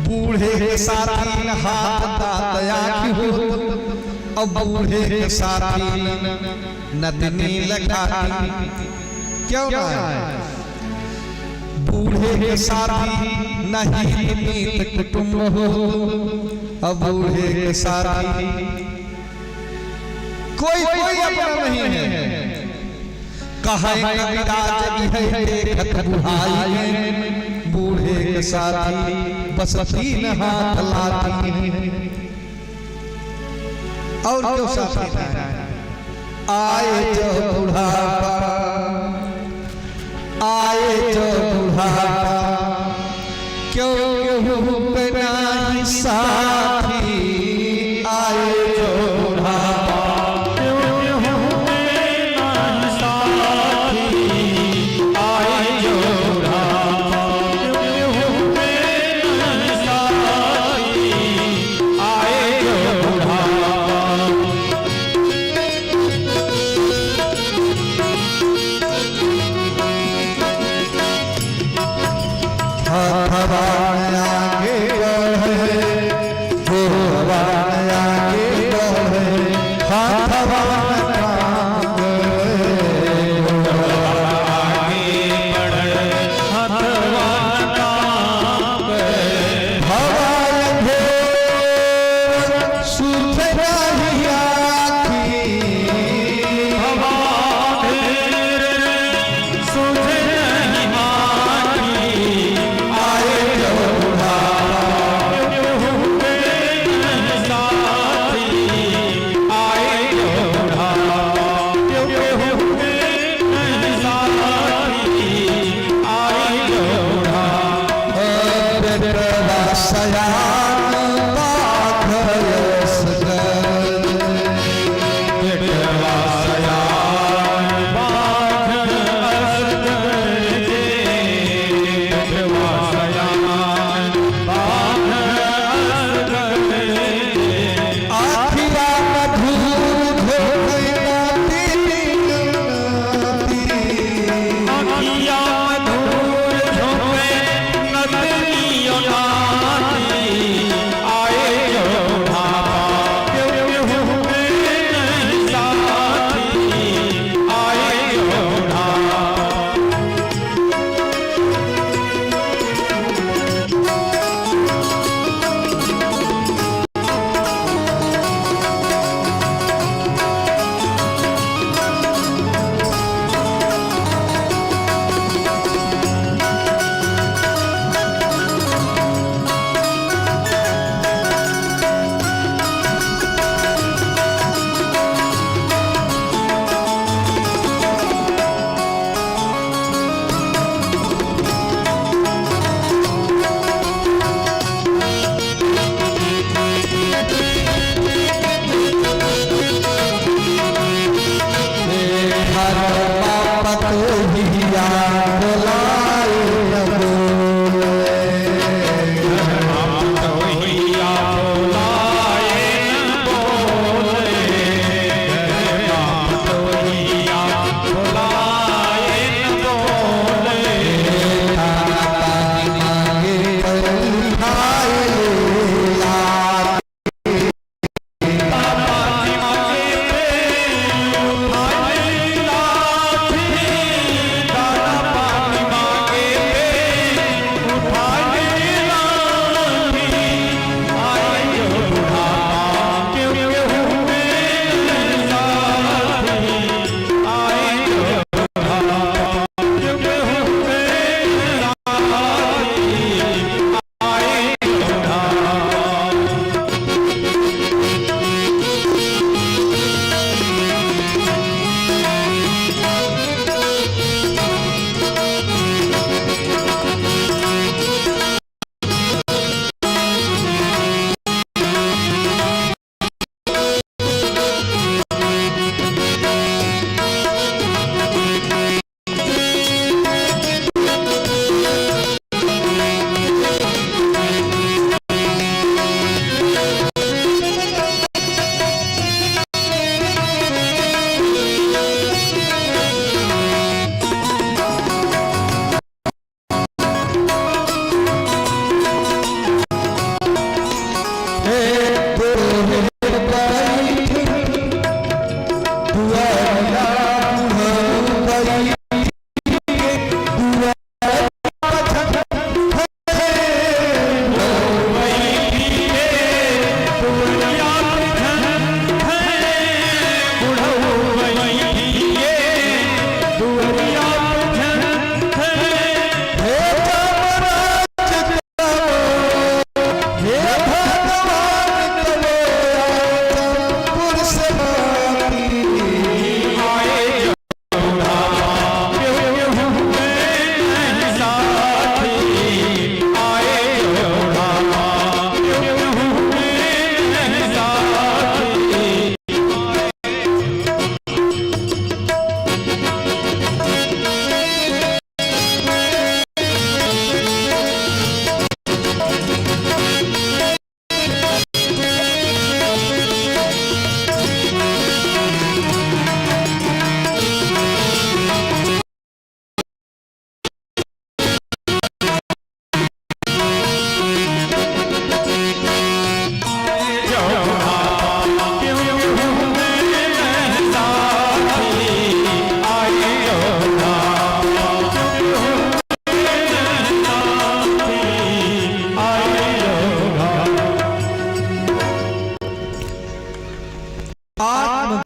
बूढ़े के साथी न हाथ दाँत आँखी हो, और बूढ़े के साथी न नतनी लखाती। क्यों ना है? बूढ़े के साथी न हित मीत कुटुंब हो, अब बूढ़े के साथी कोई, कोई अपना नहीं है। कहे कविराज इहै देखत बुढ़ाई में, बूढ़े के साथी बस तीन हाथ लाती है। और क्यों साथी ना है? आए जो बुढ़ापा, आए जो बुढ़ापा, क्यों, क्यों पे नाही साथी, आए जो बुढ़ापा, क्यों, क्यों पे नाही साथी, आए जो बुढ़ापा, क्यों, क्यों पे नाही साथी, आए जो बुढ़ापा।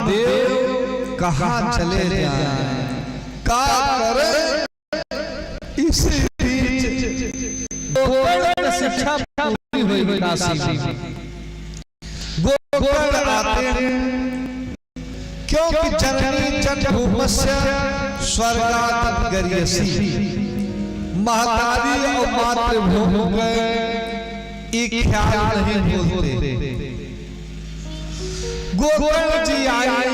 देव कहाँ चले जाएं, का करें? इसी बीच गोकर्ण शिक्षा पूरी हुई काशी में। गोकर्ण आते हैं, क्योंकि जननी जन्मभूमस्य स्वर्गादपि गरीयसी। महतारी और मातृभूमि के ई ख्याल नहीं भूलते। गोकर्ण जी आए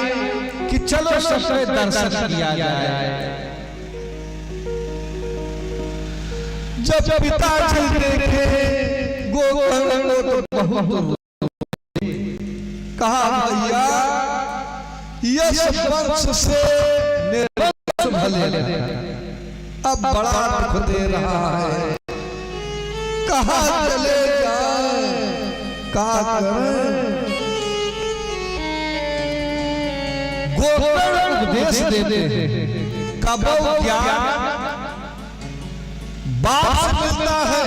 कि चलो सबके दर्शन किया जाए। जब पिताजी देखे गोकर्ण को तो बहुत रोए। कहा, भैया, यश वंश से निर्वंश भले रहे। अब बड़ा दुख दे रहा है, कहाँ चले जाए, का करें? गोकर्ण उपदेश देते हैं, कबो ज्ञान बाप से मिलता है,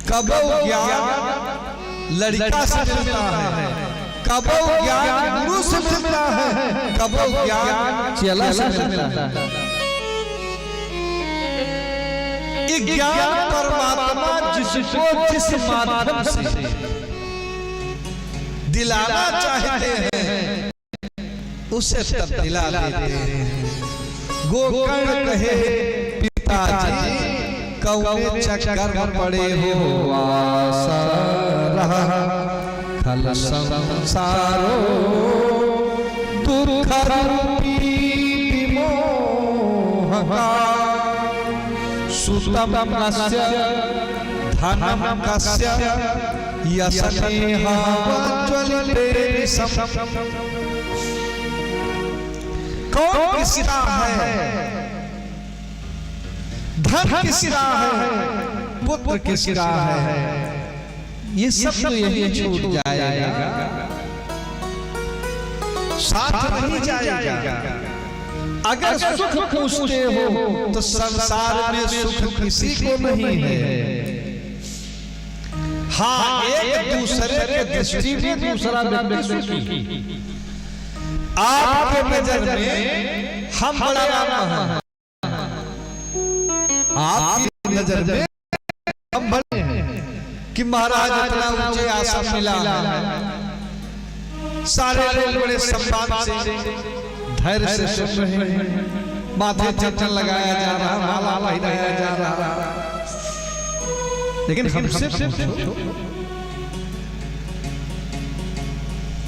कबो ज्ञान लड़का से मिलता है, कबो ज्ञान गुरु से मिलता है, कबो ज्ञान चेला से मिलता है। ये ज्ञान परमात्मा जिसको जिस माध्यम से दिलाना चाहते हैं, उसे तब दिला देते हैं। गोकर्ण कहे, पिताजी, कौने चक्कर में पड़े हो आसरह, खल संसारो दुख रूपी विमोह का। सुतं कस्य धनं कस्य यशमेहाज्वलिते दिशम्। कौन किसका है, धन किसका है, पुत्र किसका है, ये सब तो यहीं छूट जाएगा, साथ नहीं जाएगा। अगर सुख पूछते हो तो संसार में सुख किसी को नहीं है। हाँ, एक दूसरे के दृष्टि में दूसरा व्यक्ति सुखी। आपके नजर में हम बड़ा आम हैं, आपकी नजर में हम बड़े हैं कि महाराज इतना ऊंचे आसन मिला है, सारे लोग बड़े सम्मान से, धैर्य से सुन रहे हैं, माथे चंदन लगाया जा रहा, माला पहनाया जा रहा, लेकिन हमसे पूछो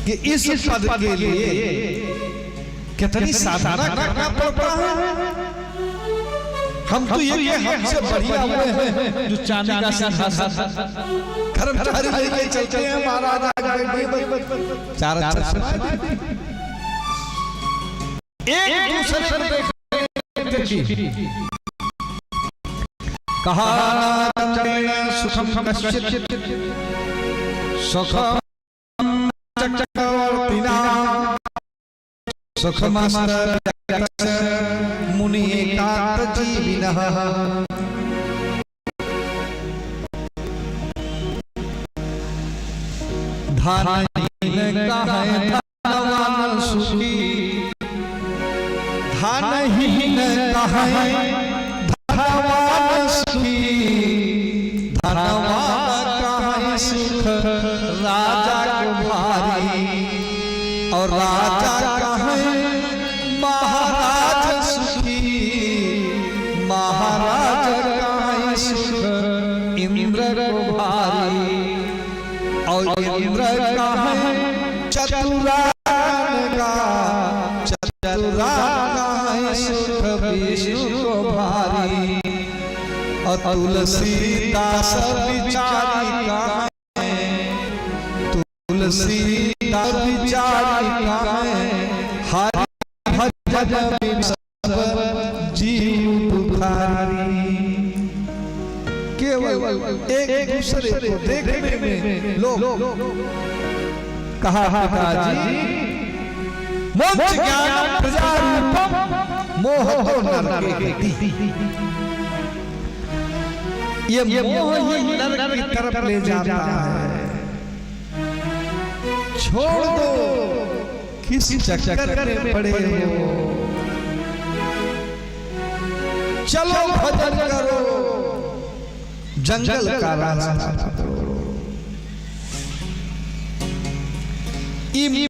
कि इस पद के लिए कितनी साधना करना पड़ता है। हम तो ये कि हमसे बढ़िया हुए हैं जो चांदी का सिंहासन, कर्मचारी लेके चलते हैं, महाराज आके बैठ गए, चार अक्षर सुना दिए। एक दूसरे को देखते जी। कहा सुखम कश्चित सुखम चक्रवर्तिना सुखमस्तु मुनि एकांत जीविनः। धनहीन कहै धनवान सुखी, धनहीन कहै धनवान सुखी, धनवान कहै सुख राजा को भारी, और राजा कहै महाराज सुखी, महाराज कहै सुख इंद्र को भारी। और इंद्र कहै चतुरान का, चतुरान कहै सुख विष्णु को भारी। और तुलसीदास बिचारी कहै, तुलसीदास बिचारी कहै, हरि भजन बिन जीव दुखारी। केवल एक दूसरे को देखने में लोग कहा, पिताजी, मुञ्च ज्ञानं प्रजारूपं मोहतो नरके गति। ये मोह ही नरक की तरफ ले जाता है। छोड़ दो, किस चक्कर में पड़े हो? चलो भजन करो, जंगल का रास्ता पकड़ो। ई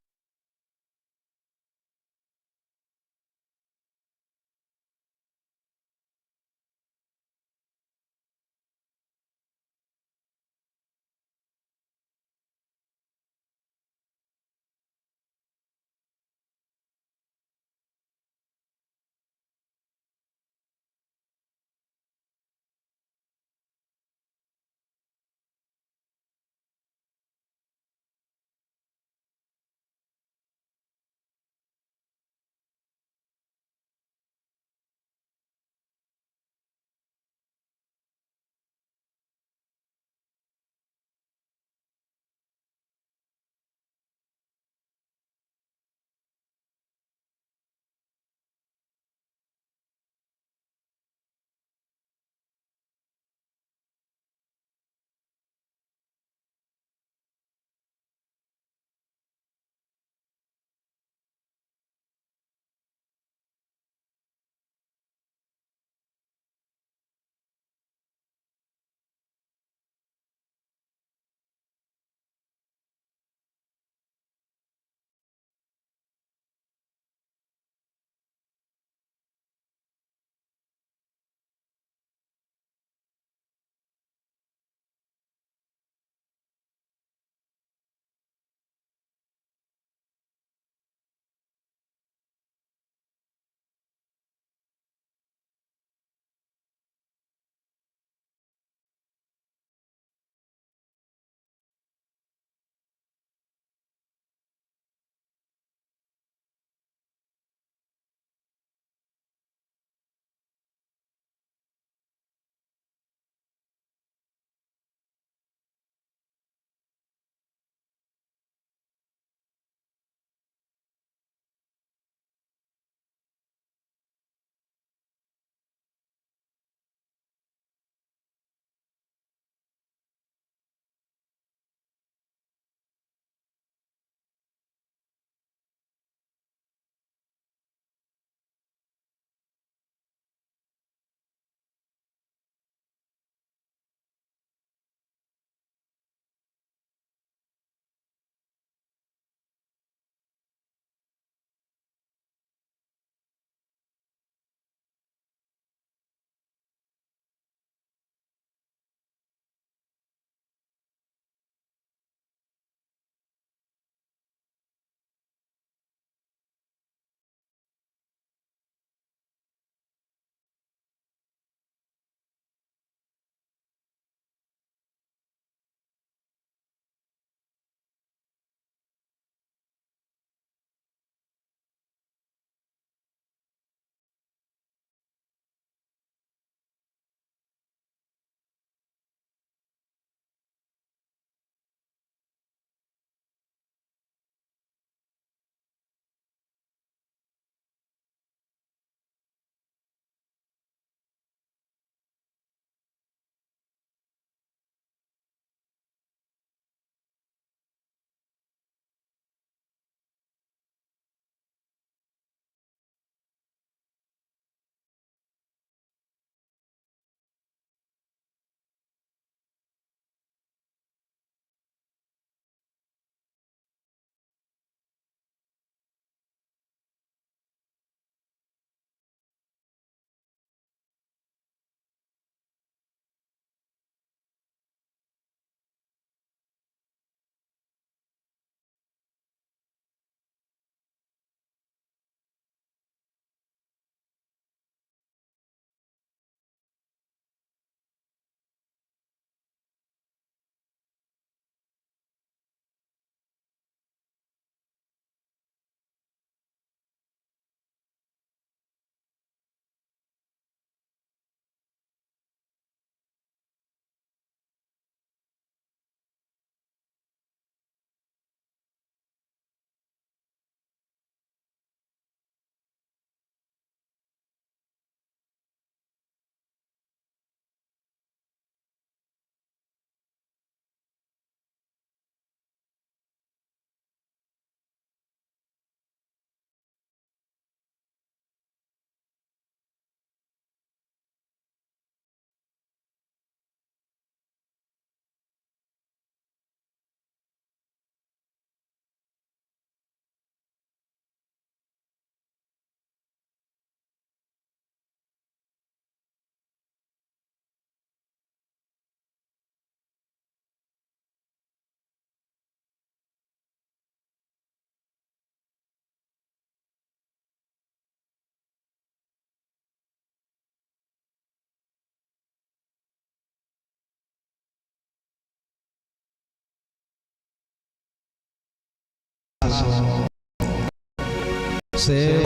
सेवा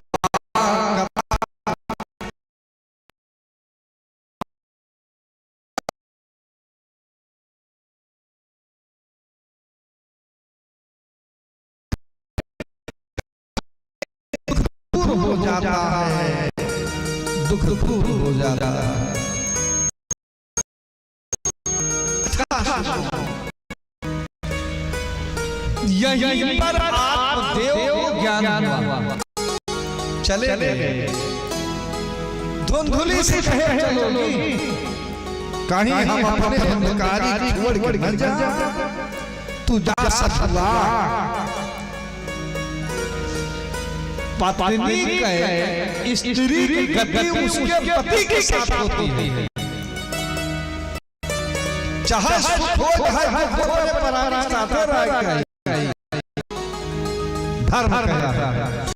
करता। दूर हो जाता है, दुख दूर हो जाता है। यहीं पर आत्मदेव को ज्ञान हुआ। चले गए। धुंधुली से कहे, "चलोगी?" कहीं हम अपने अंधकारी छोड़ के न जाएं। तू जा सतुआ। पत्नी के, स्त्री की गति उसके पति के साथ होती है। चाहे सुख हो, चाहे दुख हो, अपने परानी के साथ रह के धर्म कहा है।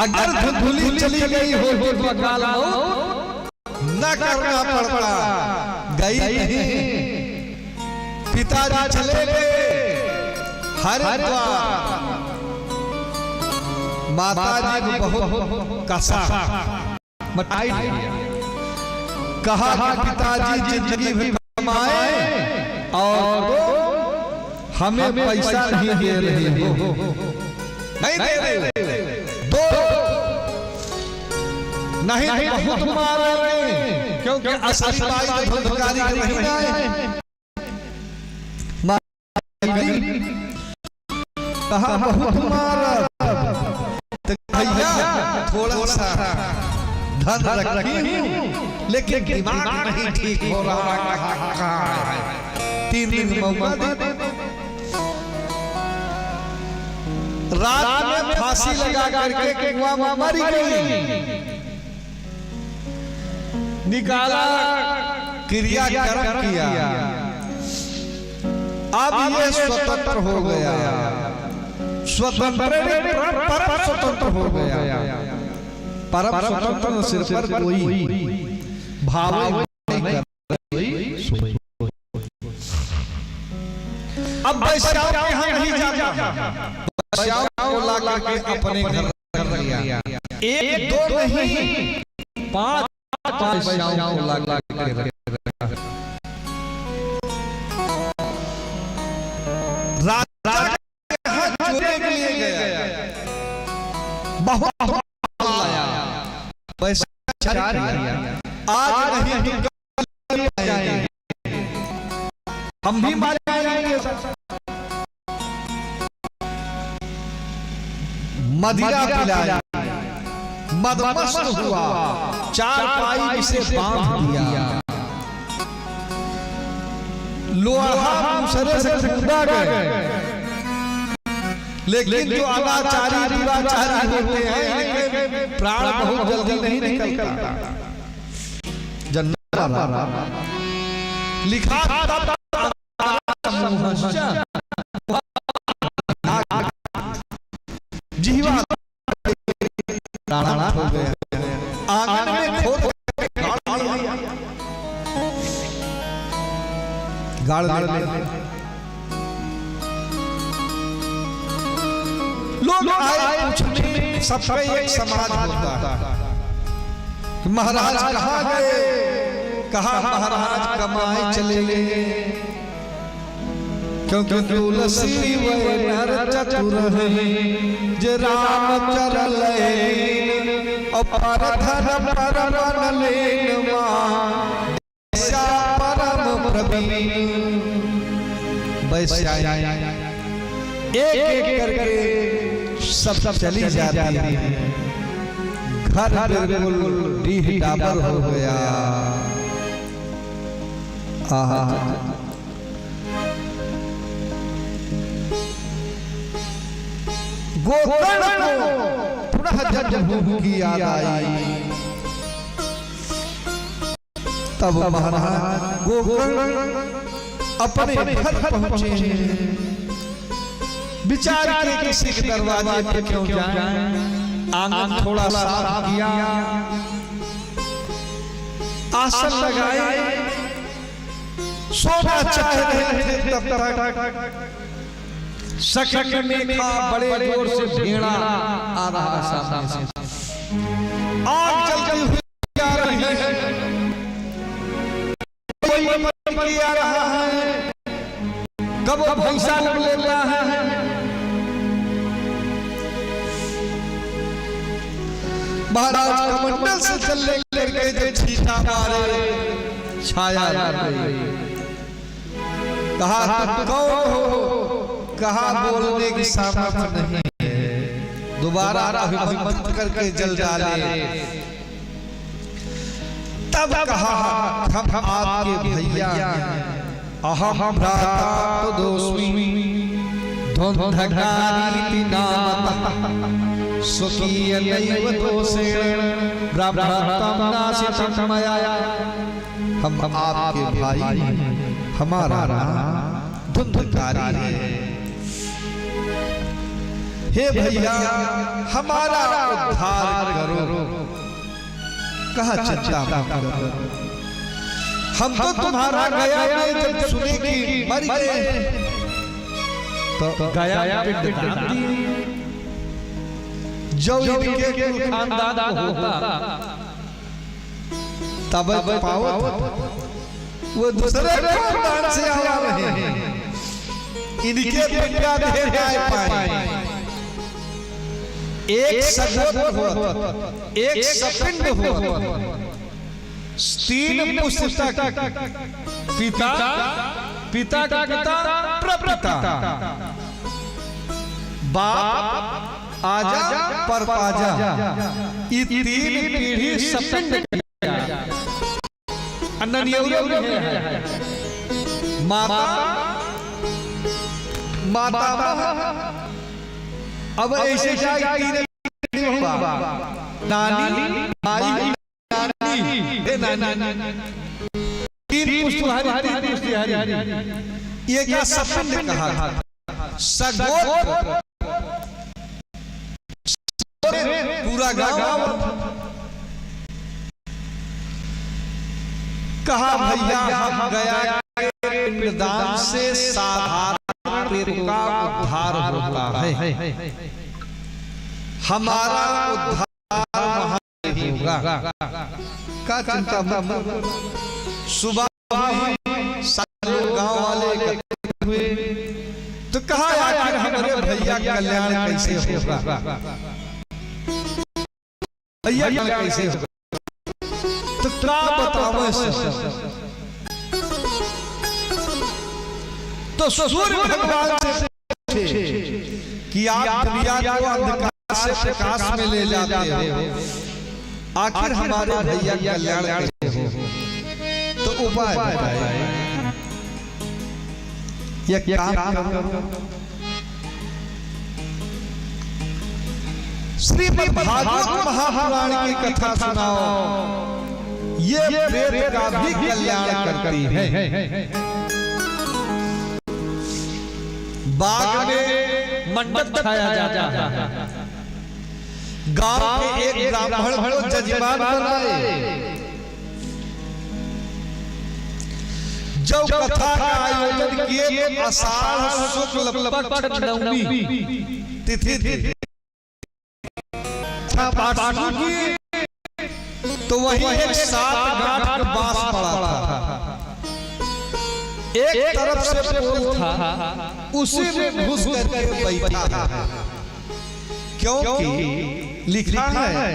अगर धुंधुली चली गई होती तो अकाल मौत न करना पड़ता, गई नहीं। पिताजी चले गए हरिद्वार, माताजी को बहुत कसा, मटाई दिया। कहा कि पिताजी जिंदगी भर कमाए और हमें पैसा नहीं दे रहे हो, नहीं दे रहे, दो, नहीं तो बहुत मारेंगे, क्योंकि असली बाई तो धुंधकारी के नहीं आए। कहा, "बहुत मारब।" तो भैया, थोड़ा सा धन रखी हूँ, लेकिन दिमाग नहीं ठीक हो रहा, कहाँ, कहाँ है? तीन दिन मौका दे। रात में फांसी लगा करके कुआं में मर गई। निकाला, क्रियाकर्म किया। अब ये स्वतंत्र हो गया, स्वतंत्र, परम स्वतंत्र हो गया। परम स्वतंत्र न सिर पर कोई भाव नहीं कर। अब वैश्याओं के यहाँ नहीं जाता, वैश्याओं को ला करके अपने घर कर लिया। एक दो नहीं, पांच, पांच वैश्याओं को ला करके रखा। राजा के यहाँ चोरी के लिए गया, बहुत माल लाया, वैश्याचार किया। आज नहीं तो कल जाएंगे। हम भी मारे जाएंगे। मदिरा पिलाई, मदमस्त हुआ, चारपाई से बांध दिया। लोहा दूसरे से कूदा गए, लेकिन जो अनाचारी दुराचारी होते हैं, इनके प्राण बहुत जल्दी नहीं निकलता। जन्नत वाला लिखा था, जिहवा प्राणांत हो गया। आंगन में खोद के गाड़ दिया। गाड़ दिया। लोग आए पूछने, सबका एक समाज होता है कि महाराज कहाँ गए? कहा, महाराज कमाए चले गए। क्योंकि तुलसी वै नर चतुर है, जे राम चरण लीन, और पर धन पर मन लीन मा, वैश्या परम प्रवीण। वैश्या एक एक करके सब चली जाती है। घर बिल्कुल डीह डाबर हो गया। आहा। गोकर्ण को पुनः जन्मभूमि की याद आई। तब महाराज गोकर्ण अपने घर पहुंचे। विचार किए किसी के दरवाजे पे क्यों जाएं? आंगन थोड़ा साफ किया, आसन लगाए, सोना चाह रहे थे तब तक सखी मेखा बड़े जोर से भेड़ा आ रहा है सामने से। आग जलती हुई आ रही है। कोई पकड़ के आ रहा है। कब वो भैंसा उगल लेता है। महाराज कमंडल से जल लेकर के जब छींटा मारे, छाया लग गई। कहा, "तुम कौन हो?" कहा, "बोलने की सामर्थ्य नहीं है।" दोबारा अभिमंत्रित करके जल डाले। तब कहा, "हम आपके भैया हैं। अहम भ्राता त्वदोस्मि, ध्वंधकारीति नामतः। स्वकीयनैव दोषेण ब्रह्मत्वं नाशितं मया।" हम आपके भाई हैं, हमारा नाम धुंधकारी है। हे भैया, हमारा उद्धार करो। कहा, "चिंता मत करो, हम तो तुम्हारा गया में जब सुने कि मर गए, तो गया में पिंडदान दिए।" जो इनके कुल खानदान को होता, तब पावत, वो दूसरे खानदान से आवा रहे हैं। इनके पिंडा दे ना पाए। एक सगोत्र होत, एक सपिंड होत, तीन पुस्तक, पिता, पिता के पिता, प्रपिता, बाप, आजा, परपाजा, ई तीन पीढ़ी सपिंड किया। अन्ना नियौरा भी है। माता, माता, अब ऐसे जाए तीन नहीं हुआ। नानी, माई, नानी, हे नानी। तीन पुस्त तुम्हारी, तीन पुस्त तुम्हारी। ये का सपिंड कहा था? सगोत्र। पूरा गांव कहा, "भैया, हम गया के पिंडदान से साधारण प्रेत का उद्धार होता है, हमारा उद्धार वहां नहीं होगा।" का चिंता मत करो। सुबह हुई, सारे लोग गांव वाले इकट्ठे हुए, तो कहा, "आखिर हमारे भैया का कल्याण कैसे होगा? भैया का कल्याण कैसे होगा?" तो का बतावे सर? तो सूर्य भगवान से पूछे कि आप दुनिया को अंधकार से प्रकाश में ले जाते हो, आखिर हमारे भैया का कल्याण कैसे हो? तो उपाय बताए। एक काम करो, श्रीमद् भागवत महापुराण की कथा सुनाओ, ये प्रेत का भी कल्याण करती है। बाग में मंडप छाया जाता है। गांव के एक ब्राह्मण को जजमान बनाए। जब कथा का आयोजन किए, आषाढ़ शुक्ल पक्ष नवमी तिथि थी। कथा पाठ शुरू किए, तो वहीं एक सात गांठ का बांस पड़ा था। एक तरफ से पोल था, उसी में घुस करके बैठा है। क्योंकि लिखा है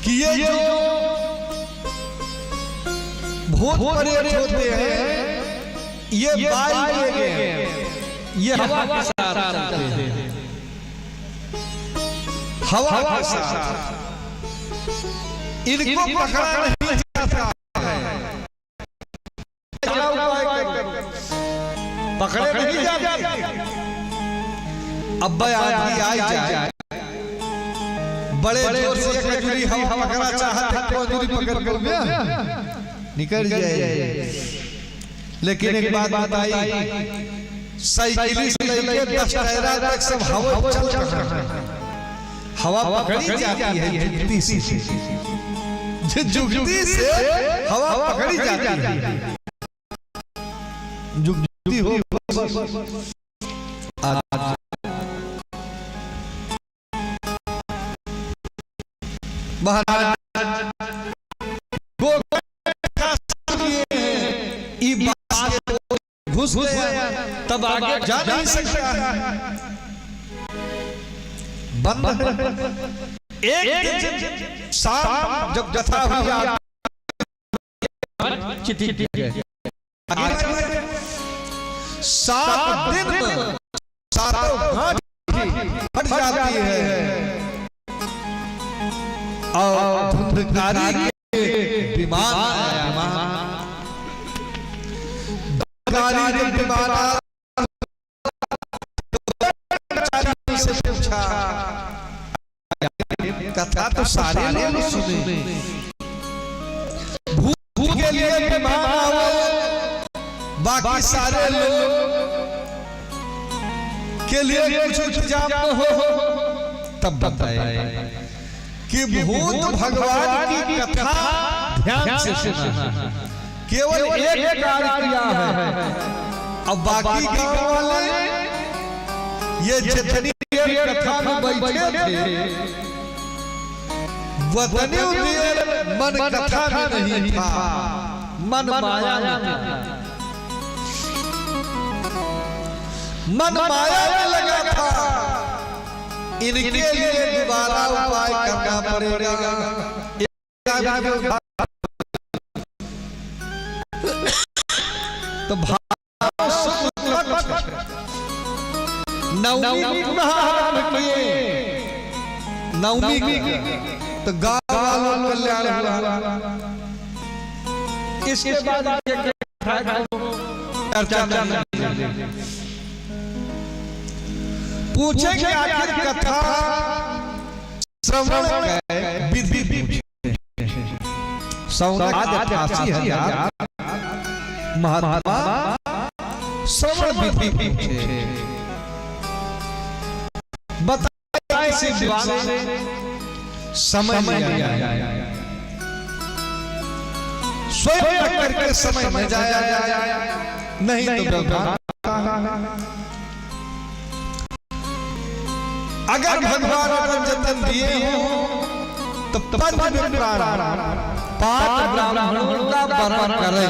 कि ये जो भूत प्रेत होते हैं, ये वायु के, ये हवा के साथ चलते हैं। हवा के साथ। इनको पकड़ा नहीं जाता है। क्या उपाय करूं? पकड़े नहीं जाते। अब आदमी आई जाए, बड़े जोर से एक अजूरी हवा पकड़ा चाहत है, तो अजूरी पकड़ कर गया, निकल जाए। लेकिन एक बात बताई, साइकिल से लेके दस टायरा तक सब हवा चल रहा है। हवा पकड़ी जाती है जुक्ति से। जो जुक्ति से हवा पकड़ी जाती है। जुक्ति हो बस। आज महाराज गोकुल का लिए ई बांस के घुस गया, तब आगे जा नहीं सकता है, बंद है। एक दिन शाम जब कथा हुई, चिट्ठी दी है। सात दिन में सातों घाट फट जाती है और धुंधकारी के विमान आया। धुंधकारी के विमान आया। से पूछा, कथा तो सारे लोग सुने, भूत के लिए विमान आवे, बाकी सारे लोग के लिए कुछ इंतजाम न हो, तब बताए कि भूत भगवान की कथा ध्यान से सुना, केवल एक कार्य किया है। अब बाकी गांव वाले, ये जितनी देर कथा में बैठे थे, वतनी देर मन कथा में नहीं था, मन माया में था, मन माया में लगा था। इनके लिए दोबारा उपाय करना पड़ेगा। तो भादो शुक्ल पक्ष नवमी पुनः आरंभ किए। नवमी की तो गांव वालों का कल्याण हुआ। इसके बाद ये चर्चा नहीं। पूछेंगे आखिर कथा श्रवण के विधि पूछे। सौनक अठासी हजार महात्मा श्रवण विधि पूछे। बताइए किसी विद्वान से समय लिया जाए, स्वयं करके समय में जाया जाए, नहीं तो व्यवधान होता है। अगर भगवान अपन जतन दिए हो तो पंच विप्राण पांच ब्राह्मणों का वरण करें।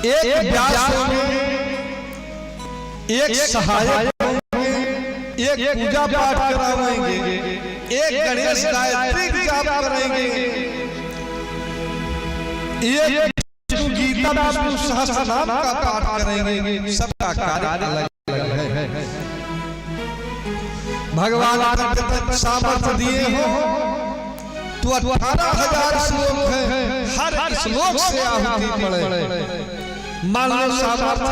एक व्यास होंगे, एक सहायक होंगे, एक पूजा पाठ करावेंगे, एक गणेश गायत्री जाप करेंगे, एक विष्णु गीता, विष्णु सहस्त्र नाम का पाठ करेंगे। सबका कार्य अलग अलग है। भगवान अगर सामर्थ्य दिए हो तो अठारह हजार श्लोक है, हर श्लोक से आहुति पड़े। मान लो सामर्थ्य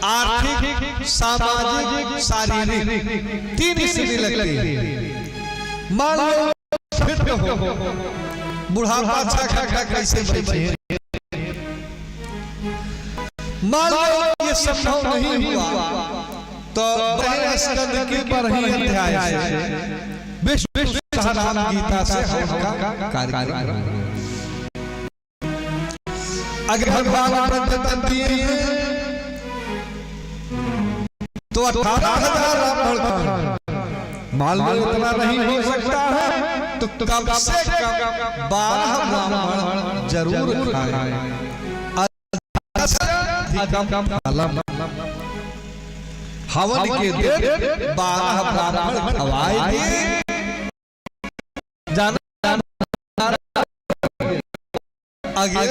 आर्थिक, सामाजिक, शारीरिक, तीन श्रेणी लगती है। मान लो फिट हो, बुढ़ापा छा खा खा कैसे बैठे। मान लो ये संभव नहीं हुआ तो बारह स्कंद की बारहवीं अध्याय से विष्णु सहस्रनाम गीता से हम उनका कार्यक्रम करेंगे। अगर भगवान अपन जतन दिए हैं तो अठारह हजार ब्राह्मण का, मान लो इतना नहीं हो सकता है तो कम से कम बारह ब्राह्मण जरूर खाए। अधिकम फलम। हवन के दिन बारह ब्राह्मण खवाए थे। जाना, जाना, आगे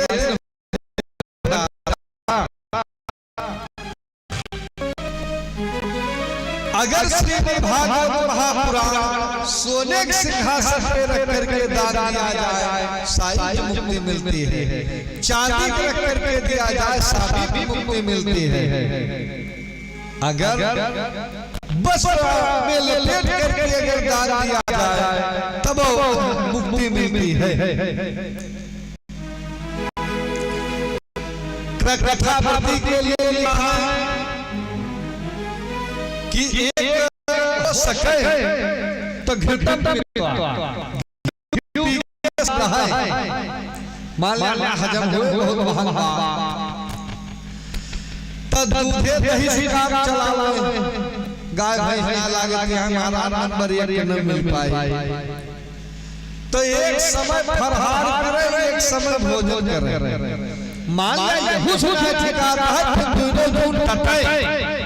अगर श्रीमद् भागवत महापुराण सोने के सिंहासन पे रख करके दान दिया जाए, सारी मुक्ति मिलती है। चांदी के रख करके दिया जाए, सारी मुक्ति मिलती है। अगर वस्त्र में लपेट करके अगर दान दिया जाए, तब मुक्ति मिलती है। कृतघ्नताव्रती के लिए लिखा है कि एक हो सके तो घृतम पीत्वा, घी पी के रहे। मान लिया हजम होए बहुत महंगा, तो दूधे दही से काम चलावे। गाय भैंस ना लागे, कि हम आराम नंबर एक के न मिल पाए। तो एक समय फरहार करे, एक समय भोजन करे। मान ले, यहू सुनाए ठिकाता है, फिर दोनों जून टटे।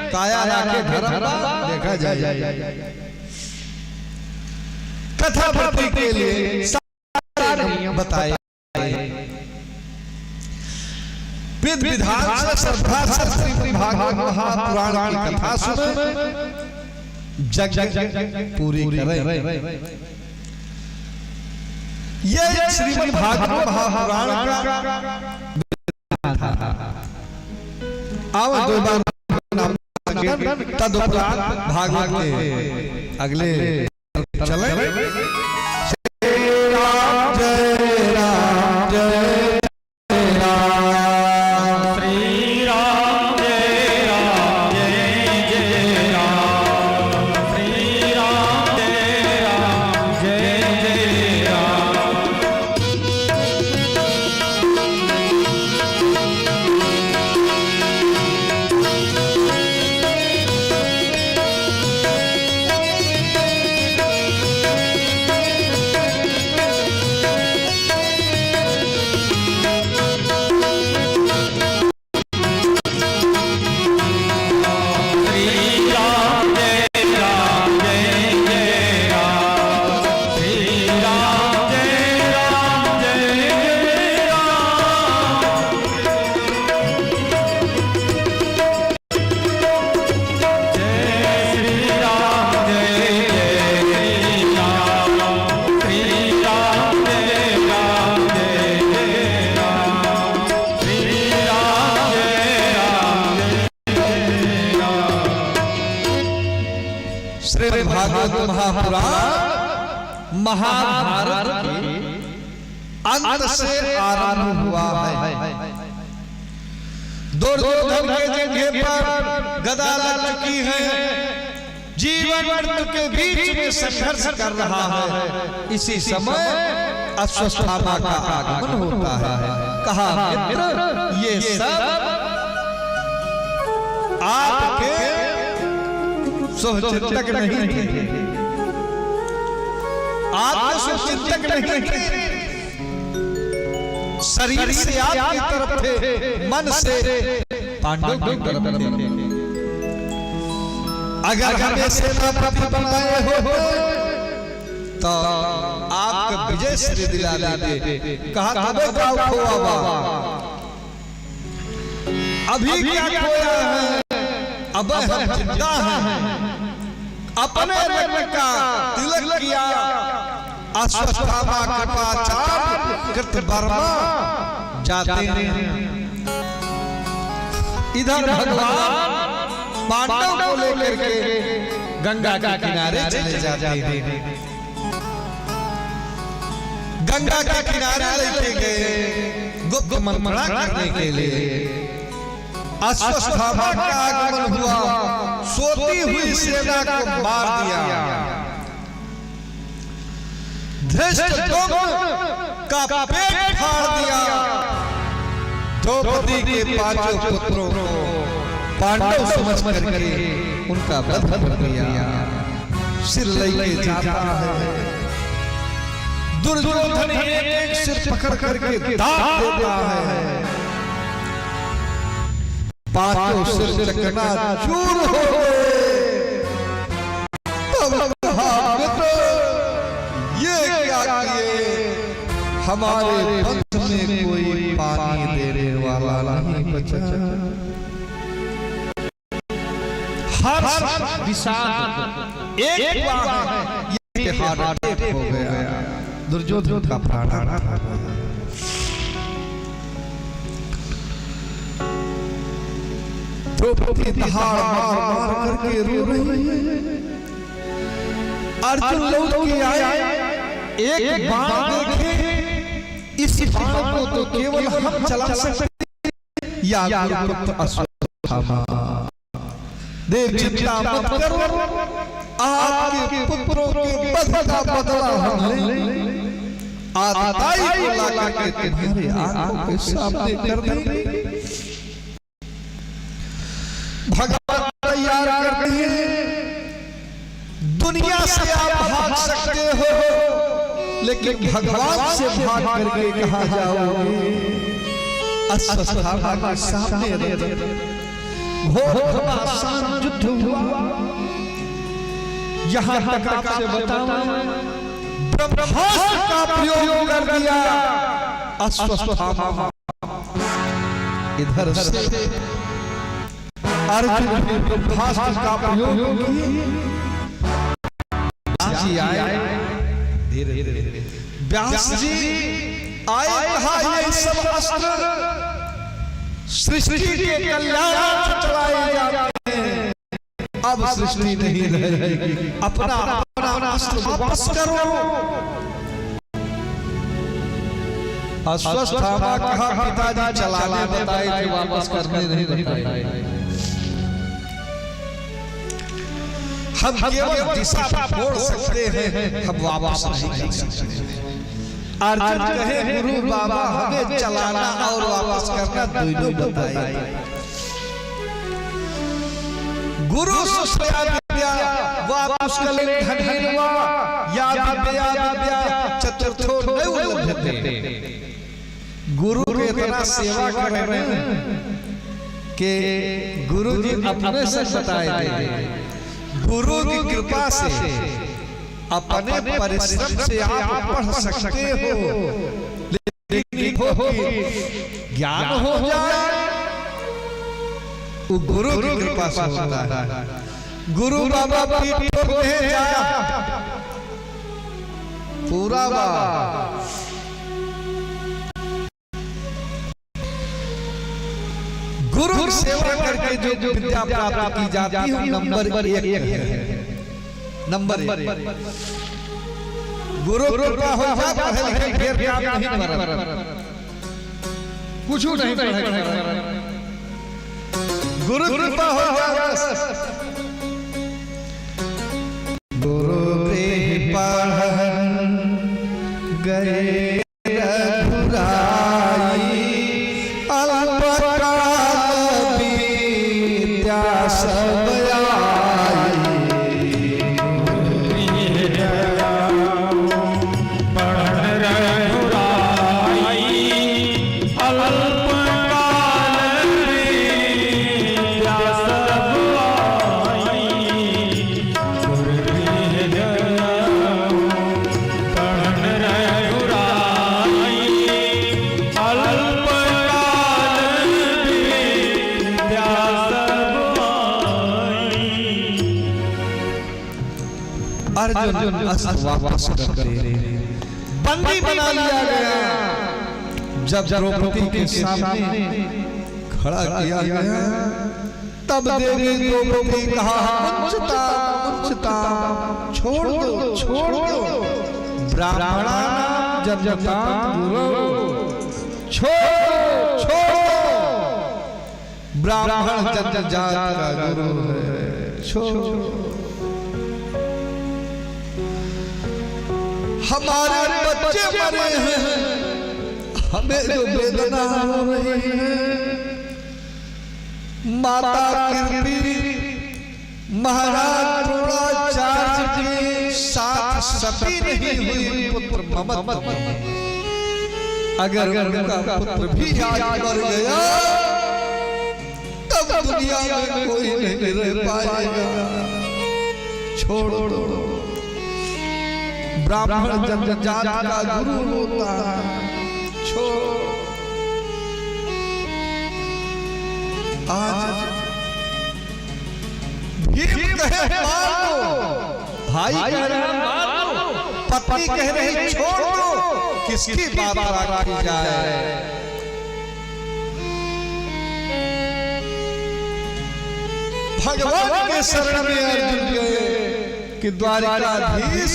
काया राखे धर्म बा, देखा जाए। कथा भक्ति के लिए सारे नियम बताए। विधि विधान से श्रद्धा से श्रीमद् भागवत महापुराण की कथा सुने, जग पूरी करें। ये श्रीमद् भागवत महापुराण का विधान था। आओ दो बार नाम तदुपरांत भागवत के अगले चले। श्री राम जय राम जय जय राम। श्री राम जय राम जय जय राम। श्री राम जय राम जय जय राम। श्रीमद् भागवत महापुराण महाभारत के अंत से आरंभ हुआ है। दुर्योधन के जंघे पर गदा लग चुकी है, जीवन मृत्यु के बीच में संघर्ष कर रहा है। इसी समय अश्वत्थामा का आगमन होता है। कहा, मित्र, ये सब आपके शुभचिंतक नहीं थे, आपके शुभचिंतक नहीं थे। शरीर से आपकी तरफ थे, मन से पांडव की तरफ थे। अगर हमें सेनापति बनाए होते तो आपको विजय श्री दिला देते। कहा, "अबे का खोआ बा? अभी क्या खोया है? अब हम जिंदा हैं।" अपने रत्न का तिलक किया, अश्वत्थामा कृपाचार्य कृतवर्मा जाते हैं। इधर भगवान पांडव को लेकर के गंगा के किनारे चले जाते हैं। गंगा के किनारे लेके गए गुप्त मंत्रणा करने के लिए। अश्वत्थामा का आगमन हुआ, सोती हुई सेना को मार दिया, धृष्टद्युम्न का पेट फाड़ दिया, द्रौपदी के पांचों पुत्रों को पांडव समझ करके उनका वध कर दिया। सिर लेके जाता है। दुर्योधन एक एक सिर पकड़ करके दाब देता है। पांचों सिर चकनाचूर हो गए। तब कहा, "मित्र, ये क्या किए? हमारे वंश में कोई पानी देने वाला नहीं बचा।" हर्ष विषाद एक हुआ है, ये हार्ट अटैक हो गया। दुर्योधन का प्राण था। द्रौपदी दहाड़ मार मार करके रो रही है। अर्जुन लौट के आए, एक बाण देखे, इस बाण को तो केवल हम चला सकते हैं। या गुरुपुत्र अश्वत्थामा। देव चिंता मत करो, आपके पुत्रों के वध का बदला हम लेंगे। आताताई को ला करके तुम्हारे आंखों के सामने कर देंगे। भगवान तैयार कर दिए। दुनिया से आप भाग सकते हो, लेकिन भगवान से भाग करके कहाँ जाओगे? अश्वत्थामा के सामने रथ, घोर घमासान युद्ध हुआ। यहाँ तक आपसे बताऊं, ब्रह्मास्त्र का प्रयोग कर दिया अश्वत्थामा। इधर से अर्जुन भी ब्रह्मास्त्र का प्रयोग किए। व्यास जी आए, धीरे धीरे। व्यास जी आए, कहा, "ये सब अस्त्र सृष्टि के कल्याणार्थ चलाए जाते हैं, अब सृष्टि नहीं रहेगी, अपना, अपना अस्त्र वापस करो।" अश्वत्थामा कहा, "पिताजी चलाने बताए थे, वापस करने नहीं बताए। हम केवल दिशा मोड़ सकते हैं, हम वापस नहीं कर सकते।" अर्जुन कहे, "गुरु बाबा, हमें चलाना और वापस करना दोनों बताए।" गुरु शिष्या विद्या वा पुष्कलिन्धनेन वा, या विद्या विद्या चतुर्थो नैव लभ्यते। गुरु के इतना सेवा करे ना कि गुरु जी अपने से बताए थे। गुरु की कृपा से, अपने परिश्रम से आप पढ़ सकते हो, लेकिन हो कि ज्ञान हो जाए, वो गुरु की कृपा से होता है। गुरु बाबा पीठ ठोक दे जाया, पूरा बा। गुरु की सेवा करके जो विद्या प्राप्त की जाती है, नंबर एक है, नंबर एक। गुरु कृपा हो जा, पढ़े लिखे ढेर काम नहीं करत, कुछ नहीं पढ़े करत। गुरु कृपा हो जा बस। गुरु कृपा गए रघुराई, अल्पकाल विद्या सब आई। पढ़ रघुराई, अल्पकाल विद्या सब आई। अर्जुन अस्त्र वापस कर दे, बंदी बना लिया गया। जब द्रौपदी के सामने खड़ा किया गया, तब देवी द्रौपदी कहा, "मुंचता, मुंचता, छोड़ दो, छोड़ दो। ब्राह्मणा जन्मतां गुरौ, छोड़ दो, छोड़ दो। ब्राह्मण जन्मजात का गुरु है, छोड़ दो। हमारे बच्चे मरे हैं, हमें जो वेदना हो रही है।" माता कीर्ति महाराज द्रोणाचार्य के साथ सती नहीं हुई, पुत्र ममत्व में। अगर उनका पुत्र भी आज मर गया, तब दुनिया में कोई नहीं रह पाएगा। छोड़ दो। ब्राह्मण जन्मजात का गुरु होता है। छोड़। आज भीम कहे, "मार दो।" भाई कह रहे हैं, "मार दो।" पत्नी कह रही, "छोड़ दो।" किसकी बात राखी जाए? भगवान के शरण में अर्जुन गए कि द्वारिकाधीश,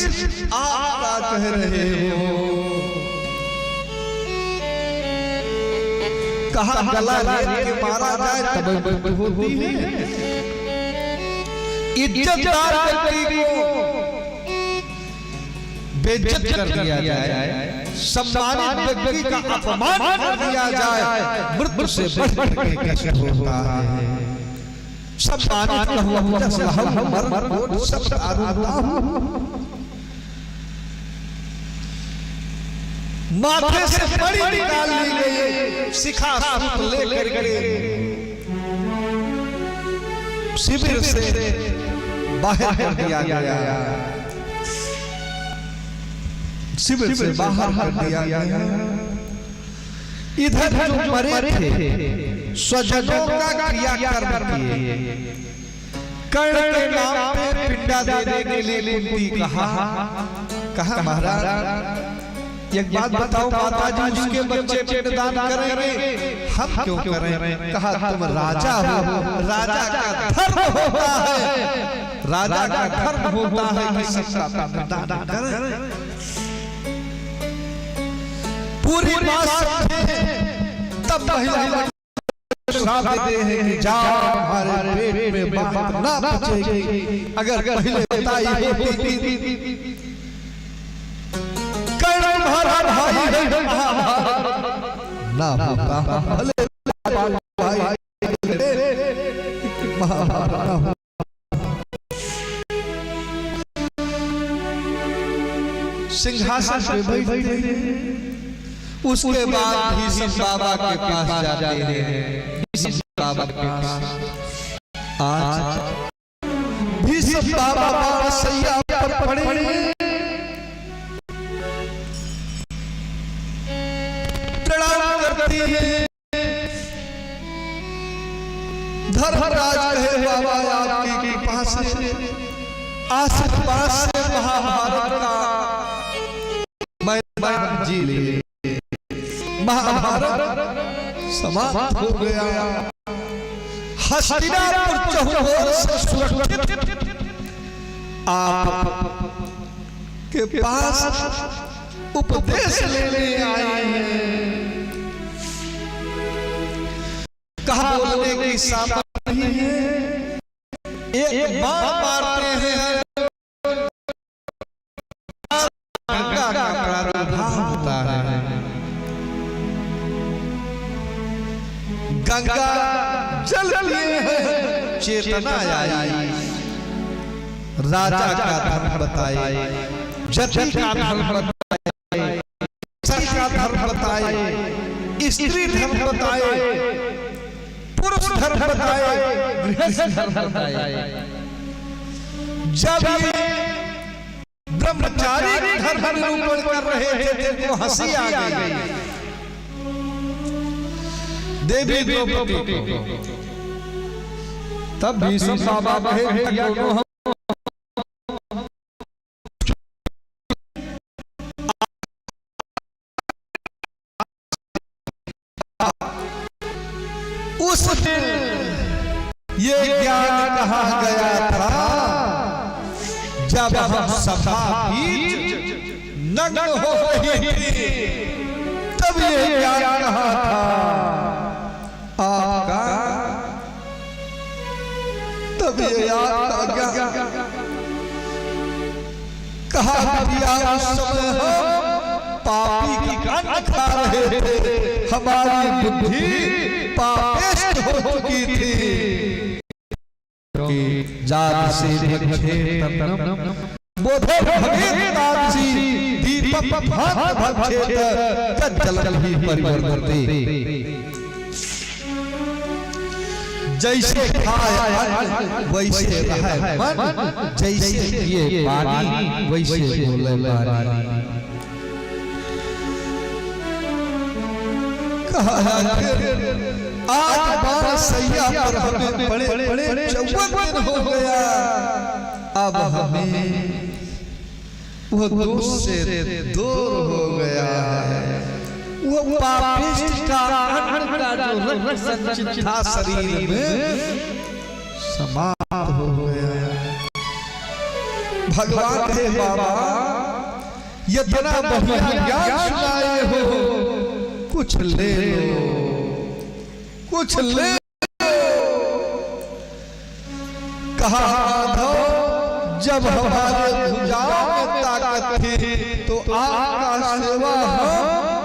आप का कह रहे हो? कहा गला रेत के मारा जाए तब मृत्यु होती है? इज्जतदार व्यक्ति को बेइज्जत कर दिया जाए, सम्मानित व्यक्ति का अपमान कर दिया जाए, मृत्यु से बढ़ करके कष्ट होता है। सम्मानित कहूँ, जस लहऊ मर कोट सब दारुण ताहू। माथे से मणि निकाल ली गई, शिखा सूत लेकर के शिविर से बाहर कर दिया गया, शिविर से बाहर कर दिया गया। इधर जो मरे थे, स्वजनों का क्रियाकर्म किए। कर्ण के नाम पे पिंडा देने के लिए कुंती कहा, कहा, "महाराज, एक बात बताओ माता जी, उसके बच्चे पिंडदान करेंगे, हम क्यों करें?" कहा, "तुम राजा हो, राजा का धर्म होता है, राजा का धर्म होता है कि सबका पिंडदान करें।" पूरी बात समझे, तब महिला श्राप देते हैं कि जाओ, तुम्हारे पेट में बात ना पचेगी। अगर पहले बताई होती, कर्ण तुम्हारा भाई है, महाभारत ना होता। भले भाई, महाभारत ना होता। सिंहासन पे बैठते हैं। उसके बाद भीष्म बाबा के पास जाते हैं। भीष्म बाबा के पास। आज भीष्म बाबा बाण शैया पर पड़े, प्रणाम करते हैं। धर्मराज कहे, "बाबा, आपकी कृपा से, आशीर्वाद से महाभारत का मैदान जीत लिए, महाभारत समाप्त हो गया, हस्तिनापुर चहुओर से सुरक्षित।" आप के पास उपदेश लेने आए हैं। कहा बोलने की सामर्थ्य नहीं है। एक बाण मारते हैं, गंगा का प्रादुर्भाव होता है। गंगा जल पिए हैं, चेतना आई। राजा का धर्म बताए, जति का धर्म बताए, स्त्री का धर्म बताए, स्त्री धर्म बताए, पुरुष धर्म बताए, गृहस्थ धर्म बताए। जब ये ब्रह्मचारी धर्म निरूपण कर रहे थे, जिनको हंसी आ गई देवी द्रौपदी को, तब भीष्म बाबा कहे, "भैया, क्यों हम उस दिन ये ज्ञान कहा गया था, जब हम सभा बीच नग्न हो रही थी, तब ये ज्ञान कहा था आपका।" तब ये याद आ गया। कहा दिया उस समय हम पापी का अन्न खा रहे थे, हमारी बुद्धि पापिष्ट हो चुकी थी। कि जात से भक्षेत अन्नम बोधे भवेत तादृशी दीपम भात भक्षेत तज्जलम ही परिवर्तते। जैसे खाए अन्न, वैसे रहे मन, जैसे पिए पानी, वैसे बोले वाणी। कहा, "आखिर आज बाण सैया पर हमें पड़े, पड़े चौवन दिन हो गया, अब हमें वो दोष से दूर हो गया है।" वो पापिष्ट का अन्न का जो रक्त संचित था शरीर में, समाप्त हो गया। भगवान हे बाबा, इतना बढ़िया ज्ञान सुनाए हो, कुछ ले लो, कुछ ले लो। कहा, माधव, जब हमारे भुजाओं में ताकत थी, तो आपका सेवा हम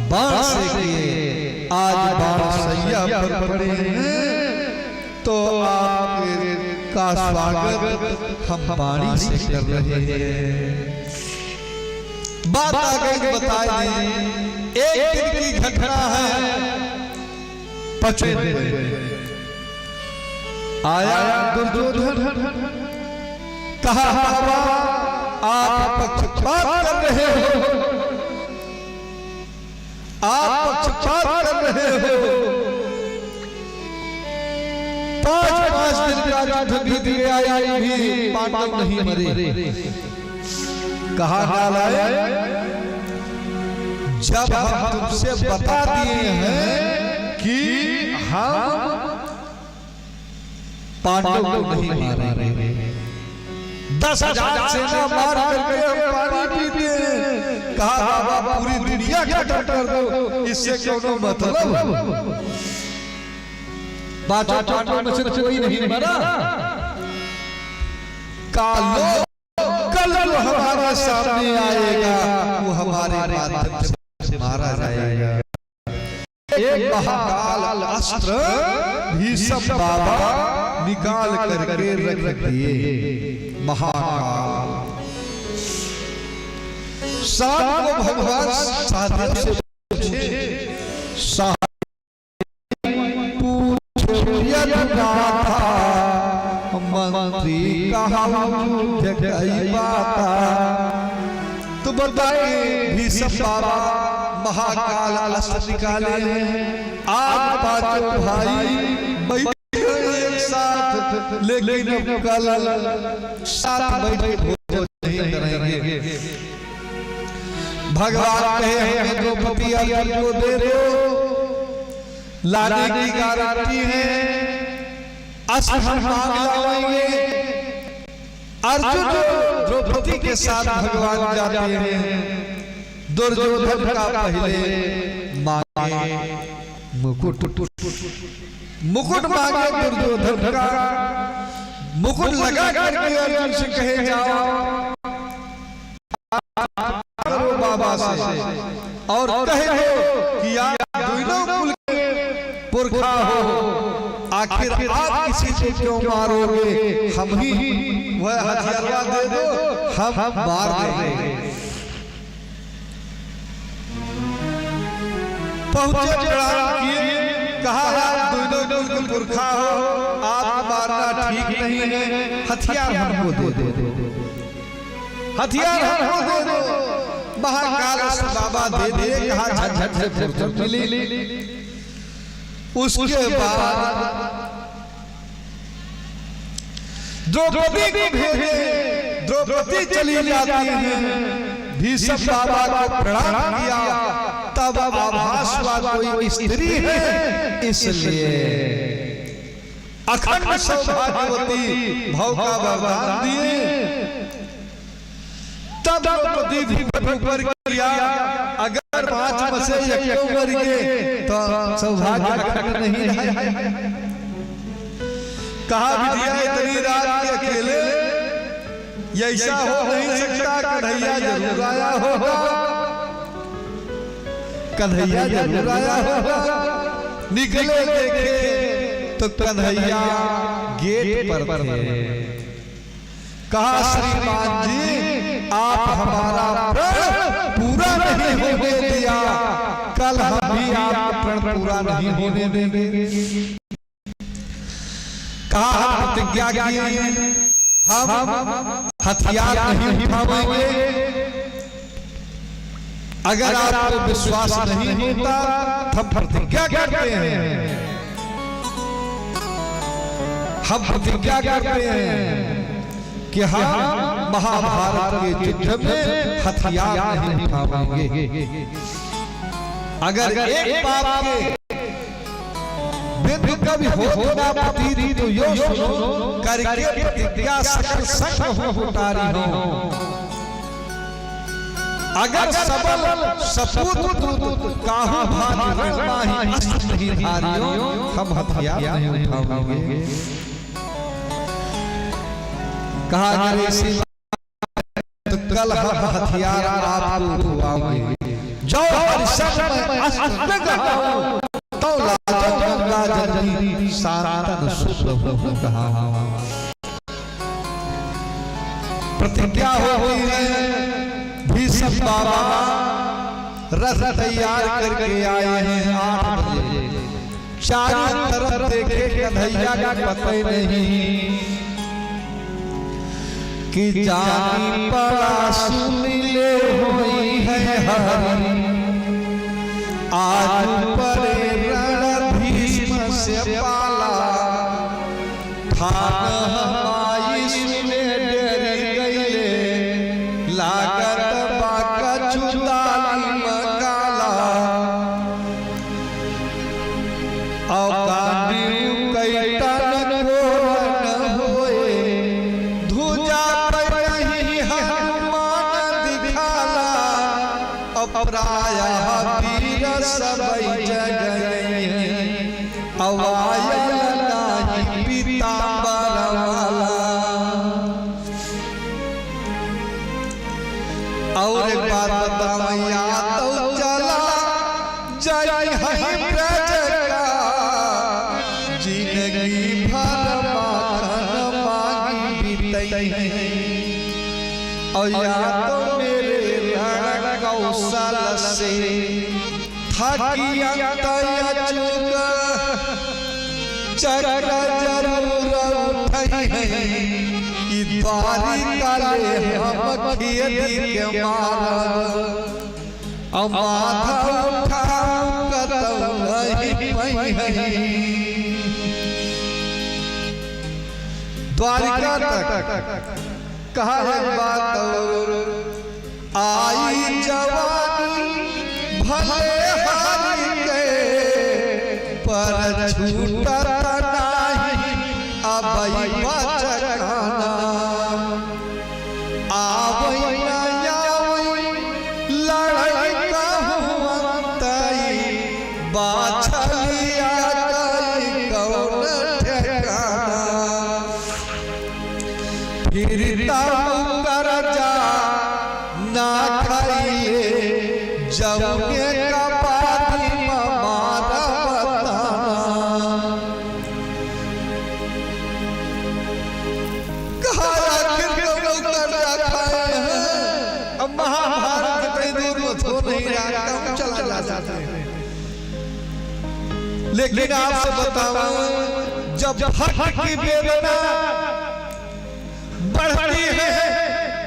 बाण से किए, आज बाण सैया पर पड़े हैं, तो आपका स्वागत हम वाणी से कर रहे हैं। बात आ गई, बताए दी, एक दिन की घटना है। पचपन में आया दुर्योधन, कहा, "बाबा, आप पक्षपात कर रहे हो, आप पक्षपात कर रहे हो। पाँच, पाँच दिन का युद्ध बीत गया, एक भी पांडव नहीं मरे।" कहा, "नालायक, जब हम तुमसे बता दिए हैं कि हम पांडव को नहीं मारेंगे, दस हजार सेना मार करके हम पानी पीते हैं।" कहा, "बाबा, पूरी दुनिया खत्म कर दो, इससे कोनो मतलब?" पांचों पांडव में से कोई नहीं मरा। कालो कल जो हमारे सामने आएगा, वो हमारे माध्यम से मारा जाएगा। एक महाकाल अस्त्र भीष्म बाबा निकाल करके रख दिए। महाकाल। शाम को भगवान सहदेव से पूछे, "सहदेव, पूछ यदुनाथा, मंत्री कहा युद्ध कई बाता।" तो बताए, भीष्म बाबा महाकाल अस्त्र निकाले हैं। आज पांचों भाई बैठ गए एक साथ, लेकिन अब कल साथ बैठ के भोजन नहीं करेंगे। भगवान कहे, "हमें द्रौपदी अर्जुन को दे दो।" लाने की गारंटी है, अस्त्र हम मांग लाएंगे। अर्जुन द्रौपदी के साथ भगवान जाते हैं। दुर्योधन का पहले मांगे मुकुट, मुकुट मांगे दुर्योधन का। मुकुट लगा करके अर्जुन से कहे, "जाओ, करो बाबा से और कह दो कि आप दोनों कुल के पुरखा हो, आखिर आप किसी को क्यों मारोगे? हम ही वह हथियारवा दे दो, हम मार देंगे।" पहुंचे, प्रणाम किए, कहा, "आप दोनों कुल के पुरखा हो, आप मारना ठीक नहीं है, हथियार हमको दे दो।" हथियार हमको दे दो। महाकाल अस्त्र बाबा दे दिए, कहा झट झट से फुर्सत मिली। उसके बाद द्रौपदी को भेजे, द्रौपदी चली जाती है। भीष्म बाबा को प्रणाम किया, तब आभास हुआ कोई स्त्री है, इसलिए अखंड सौभाग्यवती भव का वरदान दिए। तब द्रौपदी भी ऊपर किया, अगर पांच में से एक क्यों मर गए तो सौभाग्य अखंड नहीं रहे। कहा, "बिटिया, इतनी रात के अकेले, ऐसा हो नहीं सकता, कन्हैया जरूर आया होगा, कन्हैया जरूर आया होगा।" निकले देखे तो कन्हैया गेट पर थे। कहा, "श्रीमान जी, आप हमारा प्रण पूरा नहीं होने दिया, कल हम भी आपका प्रण पूरा नहीं होने देंगे।" कहा, "हम प्रतिज्ञा किए हैं, हम हथियार नहीं उठाएंगे। अगर आपको विश्वास नहीं होता, तो हम प्रतिज्ञा करते हैं, हम प्रतिज्ञा करते हैं कि हम महाभारत के युद्ध में हथियार नहीं उठाएंगे। अगर एक पाप के बिंदु कभी होत ना प्रतीत, तो यो सुनो, करके प्रतिज्ञा सकल संग हो उतारी हो। अगर सबल सपूत दूत काहू भाज रण माही अस्त्र नहीं धारियो, हम हथियार नहीं उठाएंगे।" कहा, "अगर ऐसी तो कल हम हथियार आपको उठवाएंगे। जो हरिशंख में अस्त्र गहाओ, तो लाजो गंगा जल्दी शांतन सुत हो कहा। प्रतिज्ञा होती है, भीष्म बाबा रथ तैयार करके आए हैं आठ बजे। चारों तरफ देखे, कन्हैया का पता ही नहीं। कि जानी पड़ा सुन ले होई है हरि, आज परे रण भीष्म से पाला। ठान हमाई सुने डेरी गईले, लागत बा कछु ताली मकाला। अउ गांडीव कई टन कोरन होए, धुजा पहिनहि हनुमान दिखाला। अउ प्रायः वीर सबइ जगहि, अउ आयल नाहीं पीताम्बर वाला। अउर एक बात बतावैं, या तो चला जाई है ब्रज का, जिनगी भर माखन मांगी बीतई है। अउर या तो मेरे रण कौशल से थकी अंत अचूक, चक्र जरूर उठई है, कि द्वारिका ले हम खेदी के मारब। अउ माथा उठाऊ कतौ नहीं पई है। द्वारिका तक कहा है बात और आई जवानी भले हारी के, पर छूटत नाही अबई बचकाना। आवई न आवई लड़ई कहूँ अंतई, बाछलिया गई कौन ठेकाना। फिर तब करजा ना खाइए, जौने का पानी में मारा बताना। कहा आखिर कौनो करजा खाए हैं? अब महाभारत के कई दूर मत हो नहीं रहा, काम चला जाता है। लेकिन आपसे बताऊं, जब हक की वेदना बढ़ती है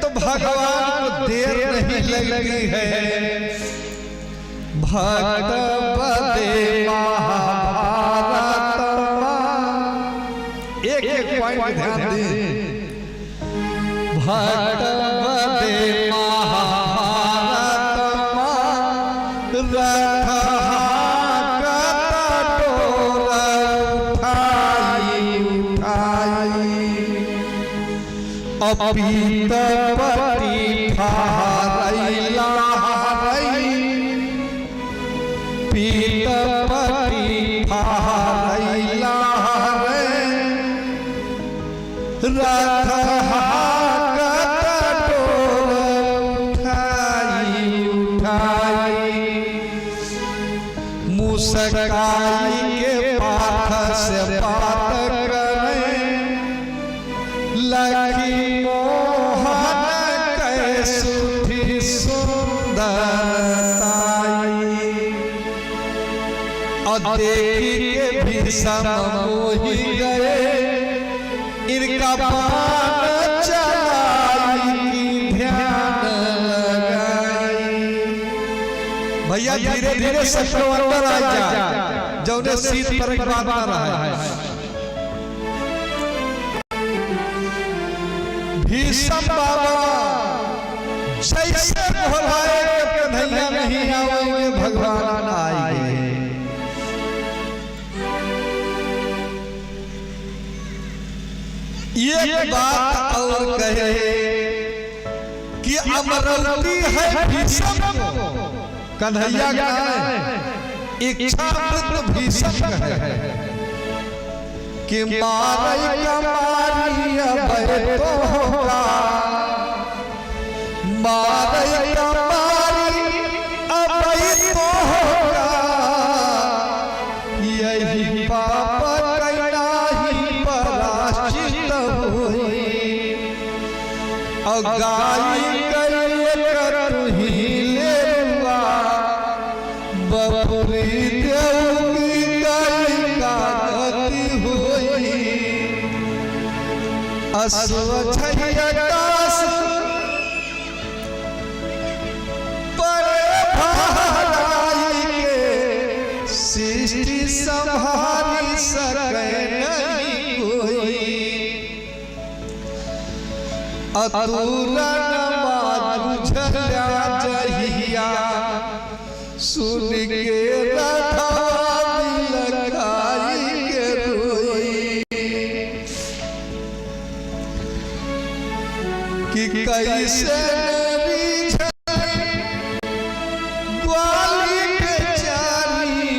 तो भगवान को देर नहीं लगती है। भक्त बदे महाभारत मा, एक एक पॉइंट ध्यान दें। भक्त बदे महाभारत मा, रथ हाकत डोर उठाई उठाई। अ पीत पटी फहरई लहरई, पीत पटी फहरई लहरई, रथ हाकत डोर उठाई उठाई। मुस्काई के पाठ से बात करे, लखी मोहन कै सुधि सुंदर ताई। अ देखि के भीषम मोहि गए, इनका बाण चलाई की ध्यान लगाई। भैया, धीरे धीरे शत्रु अंदर आ जा, जौने शीत पर एक बात ना रहा है। भीषम बाबा जैसे बोलाए कि कन्हैया नहीं आवेंगे, भगवान आएंगे। एक बात और कहे कि अमरौती है भीषम को, कन्हैया का नाम है, इच्छामृत भीषम कहे कि मारई का मारी अबै तोहका, मारई का मारी अबै तोहका, यही बात अउ गाई कई एक तुही लेलुआ, बपुरी देउकी कई का गति होई। असो अछैया कास पर भाराई के, सृष्टि संभारी सकै नहीं कोई। अतुलन माजु झल्या जहिया, सुनि के रथवा बिलखाई के रोई। कि कइसे रिझाई ग्वाली बेचारी,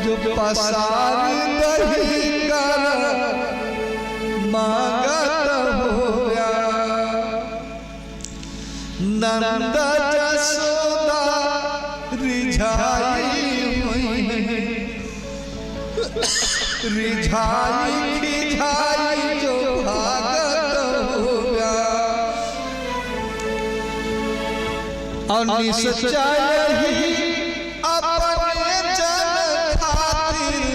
जो पसारी दही कर मांगत होया। नंद जसोदा रिझाई हुई, रिझाई खिझाई जो भागत होया। अउ निश्चय ही अपने जन खातिर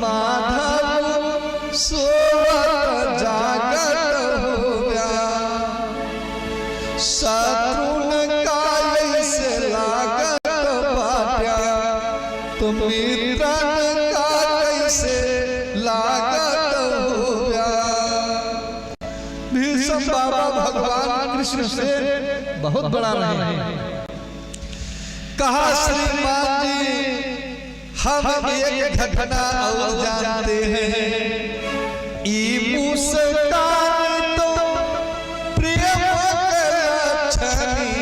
माधव सोवत जागत होया। शत्रुन का ऐसे लागत बाट्या, तो मित्रन का कैसे लागत होया। भीष्म बाबा भगवान कृष्ण से बहुत बड़ा रहे। कहा, श्रीमान जी, हम एक घटना और जानते हैं। ई मुस्कान तो प्रेम के लक्षणी,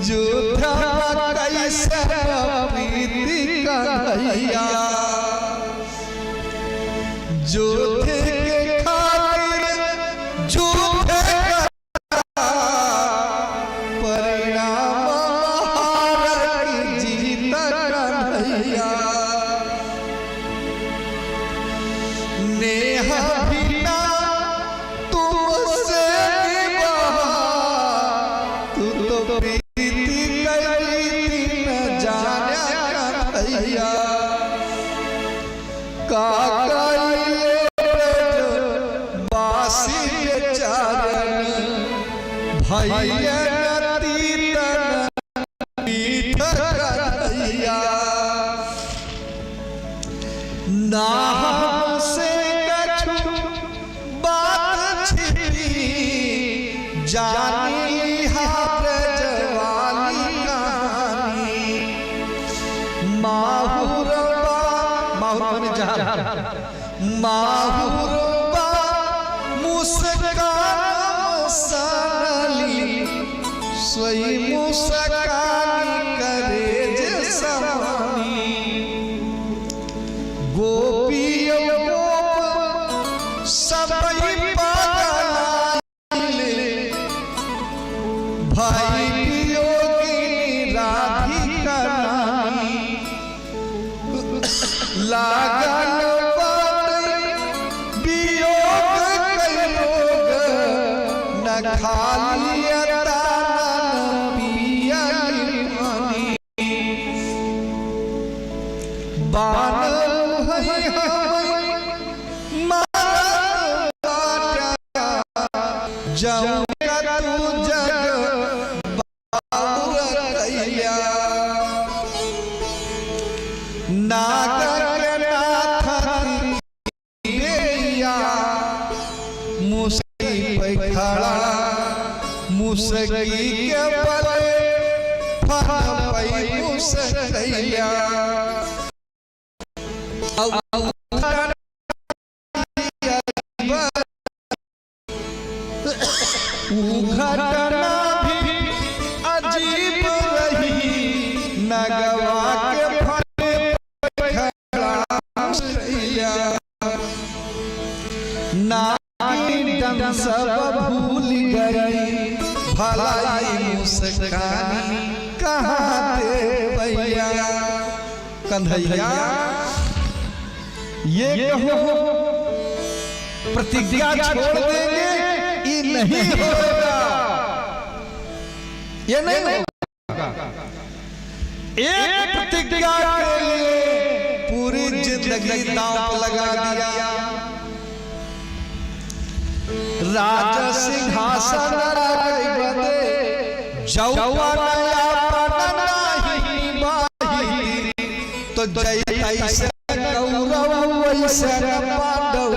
युद्ध में कैसन प्रीति कन्हैया। युद्ध के खातिर युद्ध का परिणाम हार की जीत कन्हैया। नेह बिना तुमसे निभाया, तू तो प्रीति कई रीति न जान्या कन्हैया। का कइले ब्रजवासी बेचारन, भइले न तीतन मीठ कन्हैया। ना हमसे कछु बात छिपी, जानी हा ब्रजवाली कहानी। माहुर बा, माहुर माने जहर। माहुर बा मुस्कान सानली, सोई मुस्कानी करे जे समानी। गोपी गोप सबई पागल भई वियोगिनी राधिका रानी। लागल बाटे वियोग के रोग, न खाली तानन पियली पानी। बान है हम मारत बाटा, जौन का तू जग बाउर कइया। नाग के नाथ बेइया, मुसकी पे खड़ा, मुसकी के बले फन पई मुसकैया। अब उ घटना भी अजीब रही, नगवा के फन पे खड़ा मुसकैया। नागिन डंस सब भूल गई, भलाई मुस्कानी कहाँ देवैया। कन्हैया, ये कहो प्रतिज्ञा छोड़ देंगे, ई नहीं होगा, ये नहीं होगा। एक प्रतिज्ञा के लिए पूरी जिंदगी दांव पे लगा दिया। राज सिंहासन रखै बदे जौवन आपन नाहीं निभाई, तो जैसे कौरव वैसे पांडव,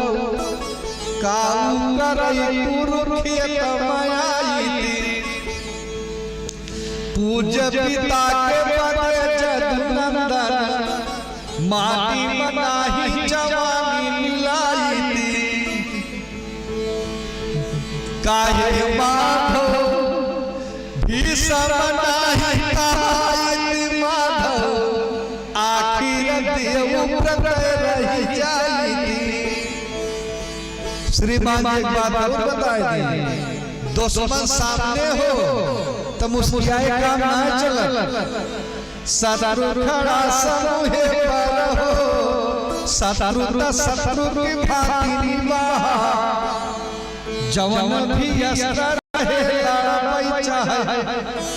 काऊ करई कुरुक्षेत्र मा आई। पूज्य पिता के बदे जदुनंदन, माटी मा नाहीं जवानी मिलाई। काहे माधव भीषम नाहीं कहाइत माधव, आखिर देव व्रत रहि जाइत। श्रीमान जी एक बात और बताए दी, दुश्मन सामने हो तो मुस्कियाए काम ना चलत। शत्रु खड़ा समूहे पर हो, शत्रु त शत्रु की भांति निभावा। जवन भी अस्त्र रहे लड़बै चाहे,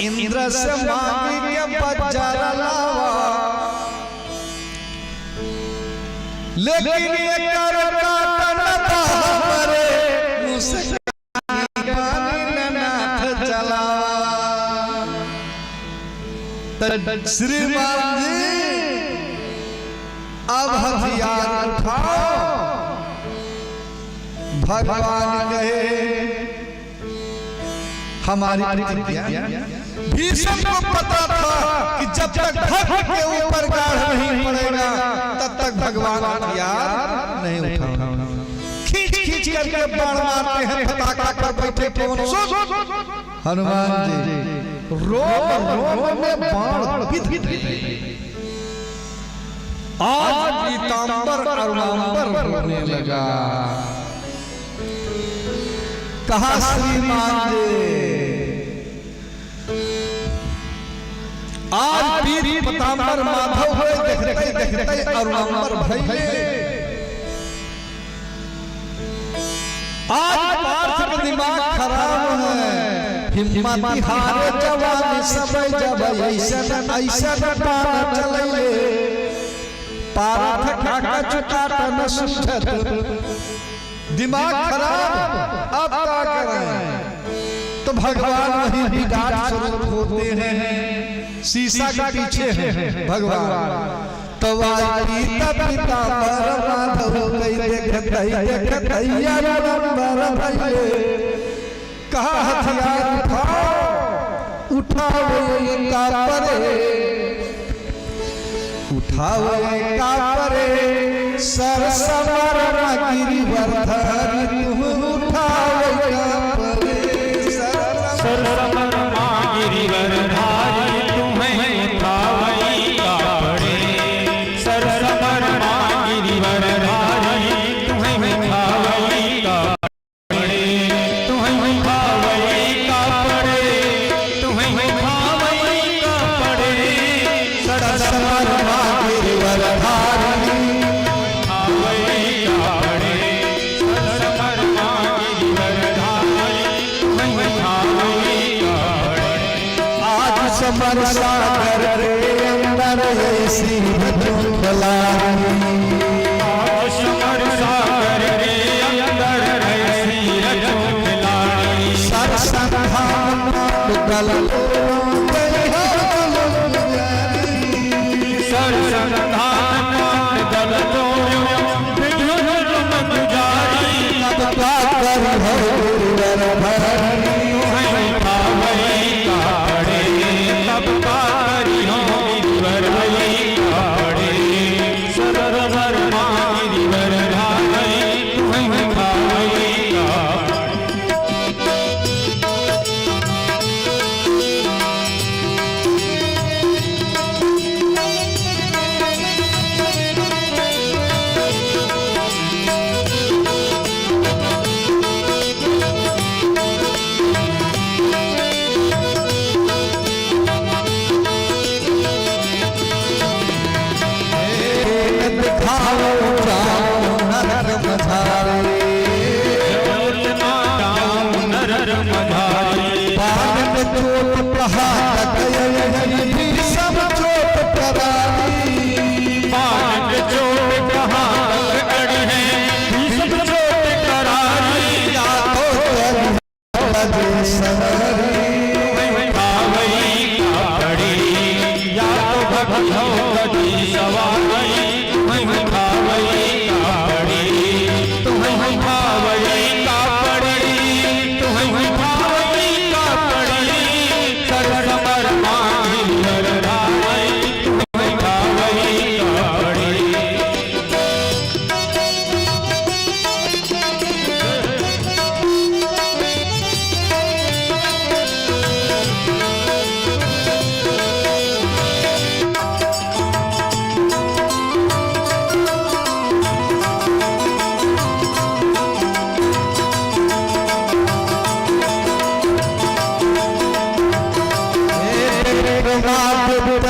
इंद्र से मांगि के वज्र लावा। लेकिन एकर काटन त हमरे मुस्कानी बानी न नाथ चलावा। त श्रीमान जी अब हथियार उठाओ। भगवान कहे, हमारी प्रतिज्ञा। भीष्म को पता था कि जब तक भक्त के ऊपर गाढ़ नहीं पड़ेगा, तब तक भगवान हथियार नहीं उठाएंगे। खींच खींच करके बाण मारते हैं, पताका पर बैठे पवन सुत हनुमान जी, रोम रोम में बाण बिंध रहे। आज पीतांबर अरुणांबर रोने लगा। कहा श्रीमान जी, आज पीत पीतांबर माधव होए, देखते देखते अरुणांबर भइले। आज पार्थ के दिमाग खराब है, हिम्मत हारे जवान सब जब ऐसन ऐसन बाण चलैले। पार्थ का कछु काटन सूझत, दिमाग खराब, अब का करें? तो भगवान वही विराट स्वरूप होते हैं, शीशा के पीछे हैं भगवान। तो आज पीत पीतांबर माधव कई देखतई, देखतई अरुणांबर भइले। कहा हथियार उठाओ, उठावे का परे, उठावे का परे, सर समर मा गिरिवर धारी तुम उठावे का परे, सर समर मा गिरिवर धारी तुम्हें उठावे का परे, सर समर मा गिरिवर धारी तुम्हें उठावे का परे, तुम्हें उठावे का परे, तुम्हें उठावे का परे, सर समर मा गिरिवर धारी, उठावे का परे, सर समर मा गिरिवर धारी, तुम्हें उठावे का परे। आज समर सागर के अंदर ऐसी रचो खिलाड़ी। आज समर सागर के अंदर ऐसी रचो खिलाड़ी। सर संधान पांडु दल तोड़ो, जय हो दुलम दुलारी। सर संधान पांडु दल तोड़ो, विधि जुलम दुजारी। तब का करी हो गिरिवर धारी। तुम्हें उठावे का परे, तब का करी हो गिरिवर धारी का परे। सर समर मा गिरिवर धारी, तुम्हें उठावे का परे। बाण के चोट कहाँ तक अड़ही, भीषम चोट करारी। बाण के चोट कहाँ तक अड़ही, भीषम चोट करारी। या तो करी सवारी। तुम्हें उठावई का पड़ी, या तो भगत हो करी सवारी। तुम्हें उठावई का पड़ी, तुम्हें उठावई का पड़ी, तुम्हें उठावई का पड़ी। सर समर मांगी वरदाई, तुम्हें उठावई का पड़ी।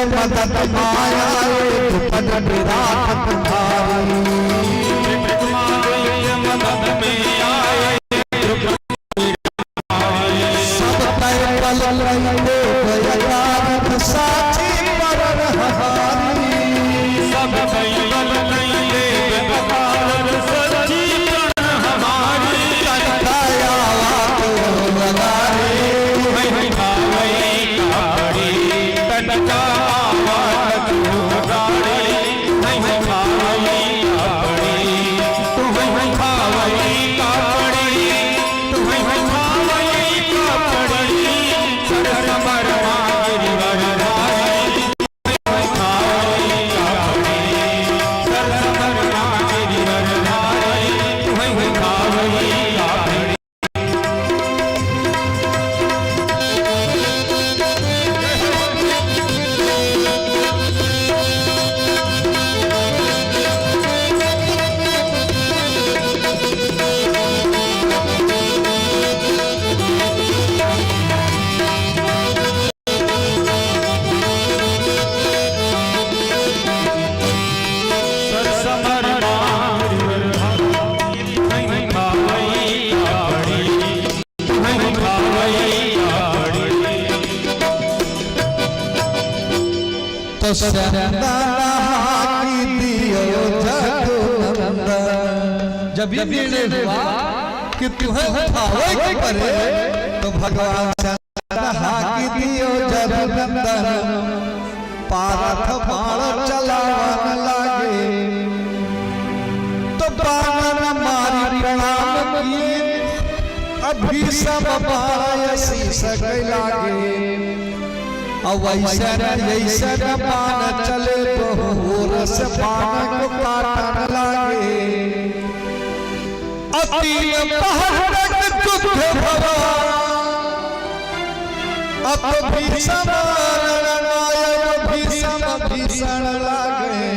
मदद माया एक पद विराट तुम्हारी। मदद में आए सब तय बल लइले गयदारथ साची परन हमारी। सब तय बल लइले गयदारथ साची परन हमारी। तन दयावा तो लगारे। तुम्हें उठावई का पड़ी, तन दयावा तो लगारे। तुम्हें उठावई का पड़ी, तुम्हें उठावई का पड़ी। तुम्हें उठावई का पड़ी, सर समर मांगी वरदाई। तुम्हें उठावई का पड़ी, सर समर मांगी वरदाई। तुम्हें उठावई का पड़ी। तो चंदन हाकी दियो जदुनंदन। जब ये निर्णय हुआ कि तुम्हें उठावे के परे, तो भगवान चंदन हाकी दियो जदुनंदन। पारथ बाण चलावन लागे, तो बाणन मारी प्रणाम किए। अभी सब बाण शीश के लागे। अब वैसन जैसन बाण चले, बहु ओर से बाण को काटन लागे। अब तीन पहर तक युद्ध भवा। अब भीषम रणमाय, भीषम भीषण लागे,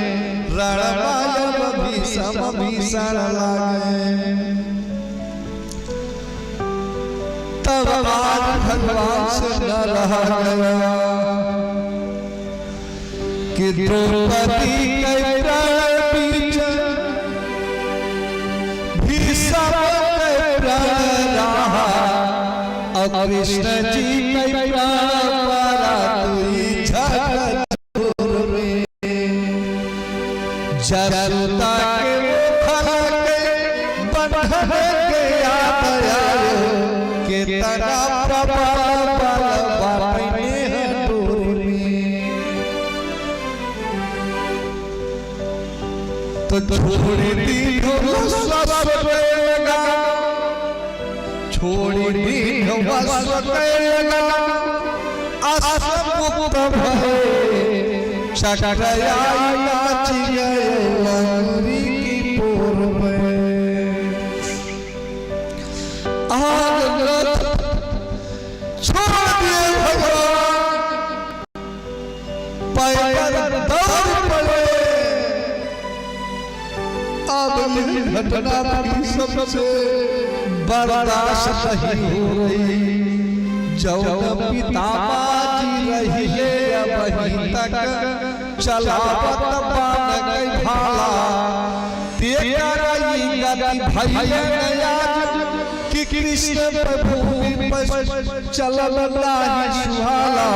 रणमाय भीषम भीषण लागे। तब आज भगवान से न रहा गया कि द्रौपदी के प्राण बीच भीषम के प्राण रहा, और कृष्ण जी के प्राण परा दुई झगड़ में। जसोदा के वो खल के बंधन के याद आयो, केतना प्रबल बल बाटे नेह डोर में। तो छोड़ दीन्हो ससुर के लगा, छोड़ दीन्हो ससुर के लगा, अस मुक्त भए चक्र आई नाचि गए अंगुरी की पोर में। आनंद छोड़ दिए भगवान, पैदल दौड़ पड़े। अब ये घटना भीषम से बर्दाश्त नहीं हो रही। जौन पितामह जी रहिए अबहीं तक चलावत बान कई भाला, तेकर ई गति भइले न आज कि कृष्ण पे भूमि पर चलल नाही सुहाला।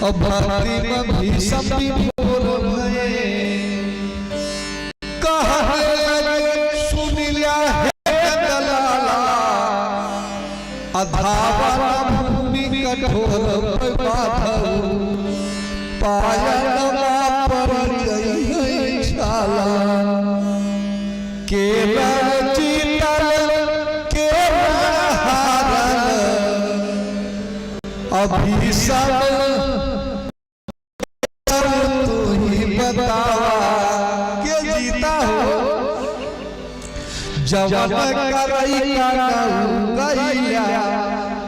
अब भक्ति में भीषम विभोर भये। कहले सुनिला हे नंदलाला, अधावन भूमि कठोर पर बाधव, पायनमा परि जइहैं छाला। केना जीतल, केना हारल, अभी सब तू ही बतावा, के जीता हो? जवन करई का गऊ गइया,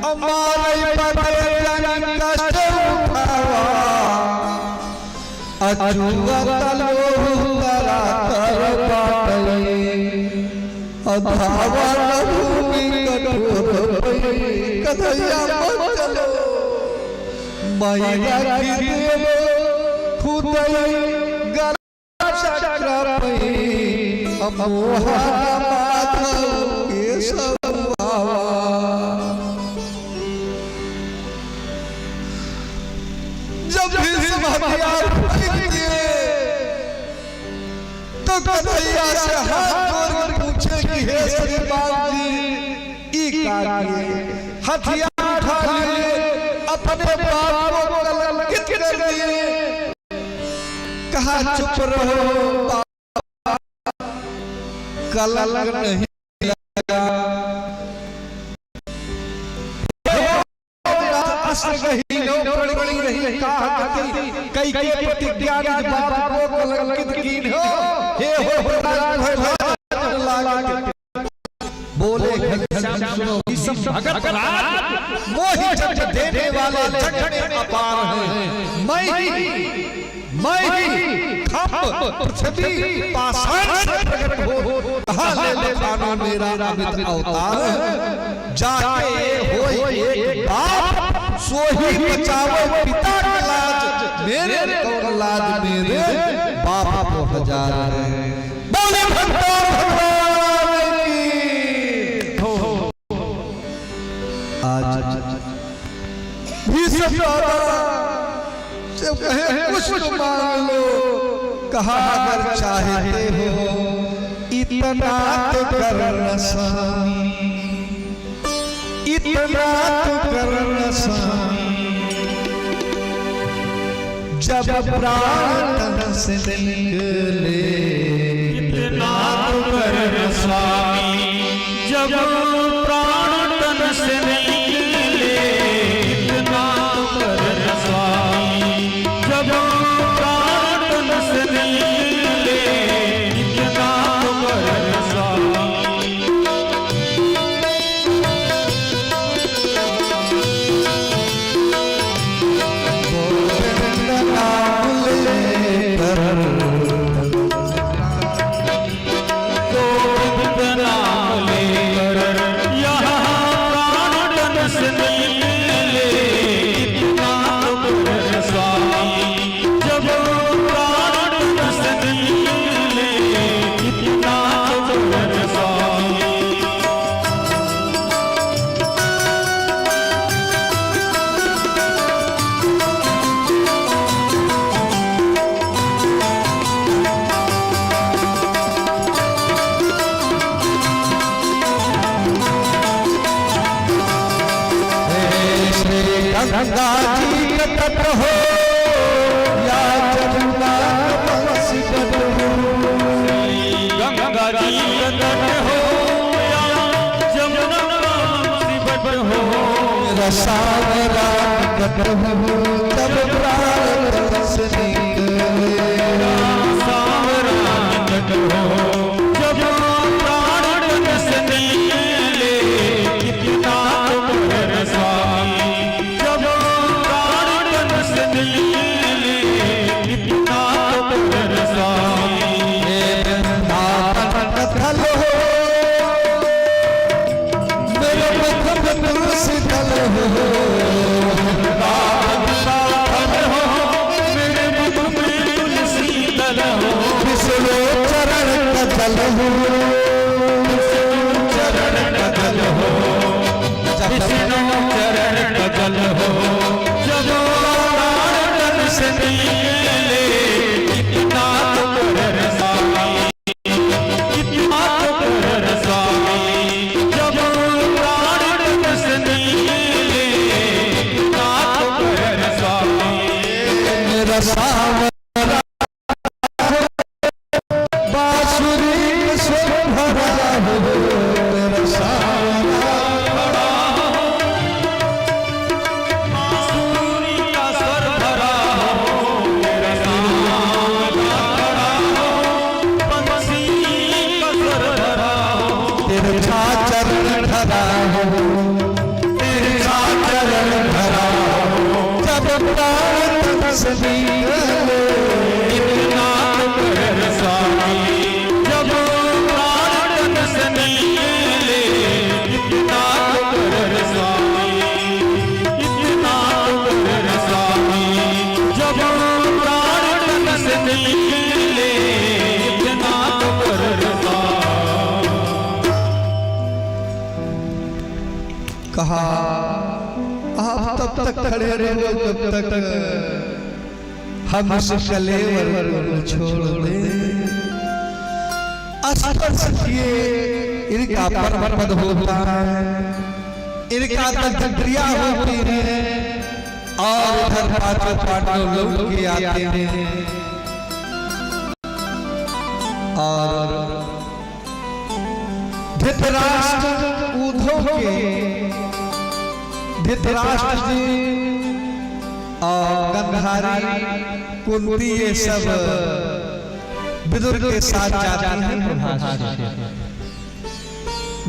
अमारई बदे जन कष्ट उठावा। अचुअत लोहू तरा तर बाटई, अधावन भूमि कठोर भई। कन्हैया मत चलो, माई राखी देव खुदई गला चक्र पई, अमोहा माधव केशव आवा। जब भीष्म हथियार फेंक दिए, तो कन्हैया से हाथ जोड़ के पूछे कि हे श्रीमान जी, ई का किए? हथियार उठा लिए, अपने बाप को कलंकित कर दिए। कहा, चुप रहो बाप, कलंक नहीं लगा। अस्त्र गहीनो प्रण कीन्हो, कहा कति कई के प्रतिज्ञा निज बाप को कलंकित कीन्हो। हे हो राज भय लागे। बोले घनश्याम सुनो भीष्म भगत राज, मोहि जग देने वाले जग में अपार हैं। मैं ही मैं ही खंभ पृथ्वी पाषाण से प्रगट हो, कहा ले ले मानो मेरा अमित अवतार। जाके होई एक बाप, सोई बचावे पिता की लाज। मेरे कौन लाज मेरे बाप को हजार है। बोले भगवान भगवान की। आज भीष्म बाबा से कहे, कुछ तो मांग लो। कहा, अगर चाहते हो इतना तो करुण स्वामी, इतना तो करुण स्वामी, जब प्राण तन से निकले। इतना तो करुण स्वामी, जब प्राण तन से निकले। इतना तो करुण स्वामी, जब प्राण तन से निकले। इतना तो करुण स्वामी। गोविंद नाम लेकर, गोविंद नाम लेकर, यहाँ प्राण तन से निकले। इतना तो करुण स्वामी, जब प्राण तन से निकले। इतना तो करुण स्वामी। हे श्री गंगा जी के तट हो या जमुना का बंसी तट हो। श्री गंगा जी के तट हो या जमुना का बंसी तट हो। रसावरा निकट हो जब प्राण तन से निकले। रसावरा निकट हो जब प्राण तन से निकले। इतना तो करुण स्वामी, जब प्राण तन से निकले। इतना तो करुण स्वामी। हे वृंदावन का थल हो, मेरे मुख में तुलसी दल हो। वृंदावन का थल हो, मेरे मुख में तुलसी दल हो। फिसलो चरण का जल हो। इतना तो कर स्वामी, इतना तो कर स्वामी, जब प्राण तन से निकले, इतना तो कर स्वामी। मेरा सावरा बांसुरी में सुर भरा हो, मेरा सावरा खड़ा हो। बांसुरी का सुर भरा हो, मेरा सावरा खड़ा हो। बंसी का सुर भरा हो। तिरछा चरण धरा हो, तिरछा चरण धरा हो। जब प्राण तन से निकले, इतना तो कर स्वामी, जब प्राण तन से निकले, इतना तो कर स्वामी, इतना तो कर स्वामी, जब प्राण तन से निकले, इतना तो कर स्वामी। कहा, आप तब तक खड़े रहो जब तक हम इस कलेवर को न छोड़ दें। स्पर्श किए इनका परम पद होता है, इनका तक क्रिया होती है और इधर पांचों पांडव लौट के आते हैं। और धृतराष्ट्र उद्धव के, धृतराष्ट्र जी और गांधारी, कुंती, ये सब विदुर के साथ जाती हैं प्रभास क्षेत्र।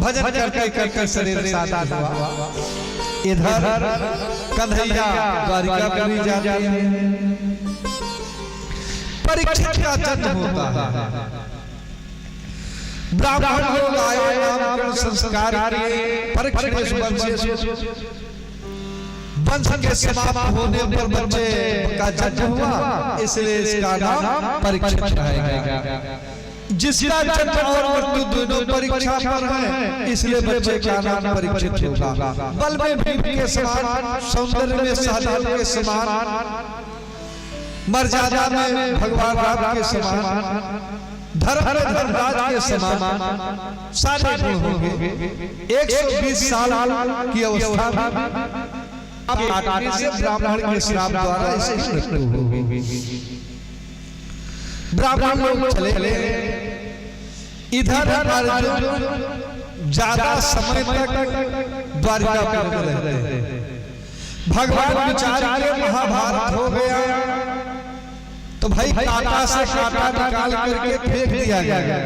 भजन करते करते शरीर शांत हुआ। इधर कन्हैया द्वारिका में भी जाते हैं। परीक्षित का जन्म होता है। ब्राह्मण लोग आए, नामकरण संस्कार किए, परीक्षित वंश, वंश के समाप्त होने पर बच्चे का जन्म हुआ, इसलिए इसका नाम परीक्षित रह गया। जिसका जन्म और मृत्यु दोनों परीक्षा पर है, इसलिए बच्चे का नाम परीक्षित होगा। बल में भीम के समान, सौंदर्य में सहदेव के समान, मर्यादा में भगवान राम के समान, धर्म में धर्मराज के समान सारे गुण होंगे। एक सौ बीस साल की अवस्था में अब काटने से ब्राह्मण के श्राप द्वारा ऐसे ही मृत्यु होगी। ब्राह्मण लोग चले गए। इधर अर्जुन ज्यादा समय तक द्वारिकापुर में रहते हैं। भगवान विचार किए महाभारत हो गया, तो भाई कांटा से कांटा निकाल करके फेंक दिया गया।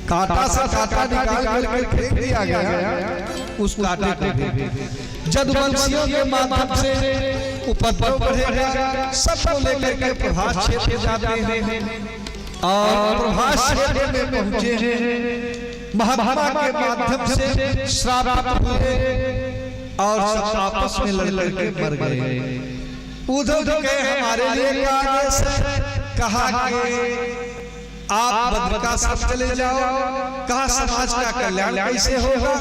कांटा से कांटा निकाल करके फेंक दिया गया उस कांटे को भी। जदुवंशियों के माध्यम से उपद्रव बढ़ेगा, सबको लेकर के प्रभास क्षेत्र जाते हैं और प्रभास क्षेत्र में पहुंचे हैं। महात्मा के माध्यम से श्रापित हुए और सब आपस में लड़ करके मर गए। उद्धव जी कहे, हमारे लिए क्या आदेश है? कहा कि आप बद्रिकाश्रम चले जाओ। कहा, समाज का कल्याण कैसे होगा?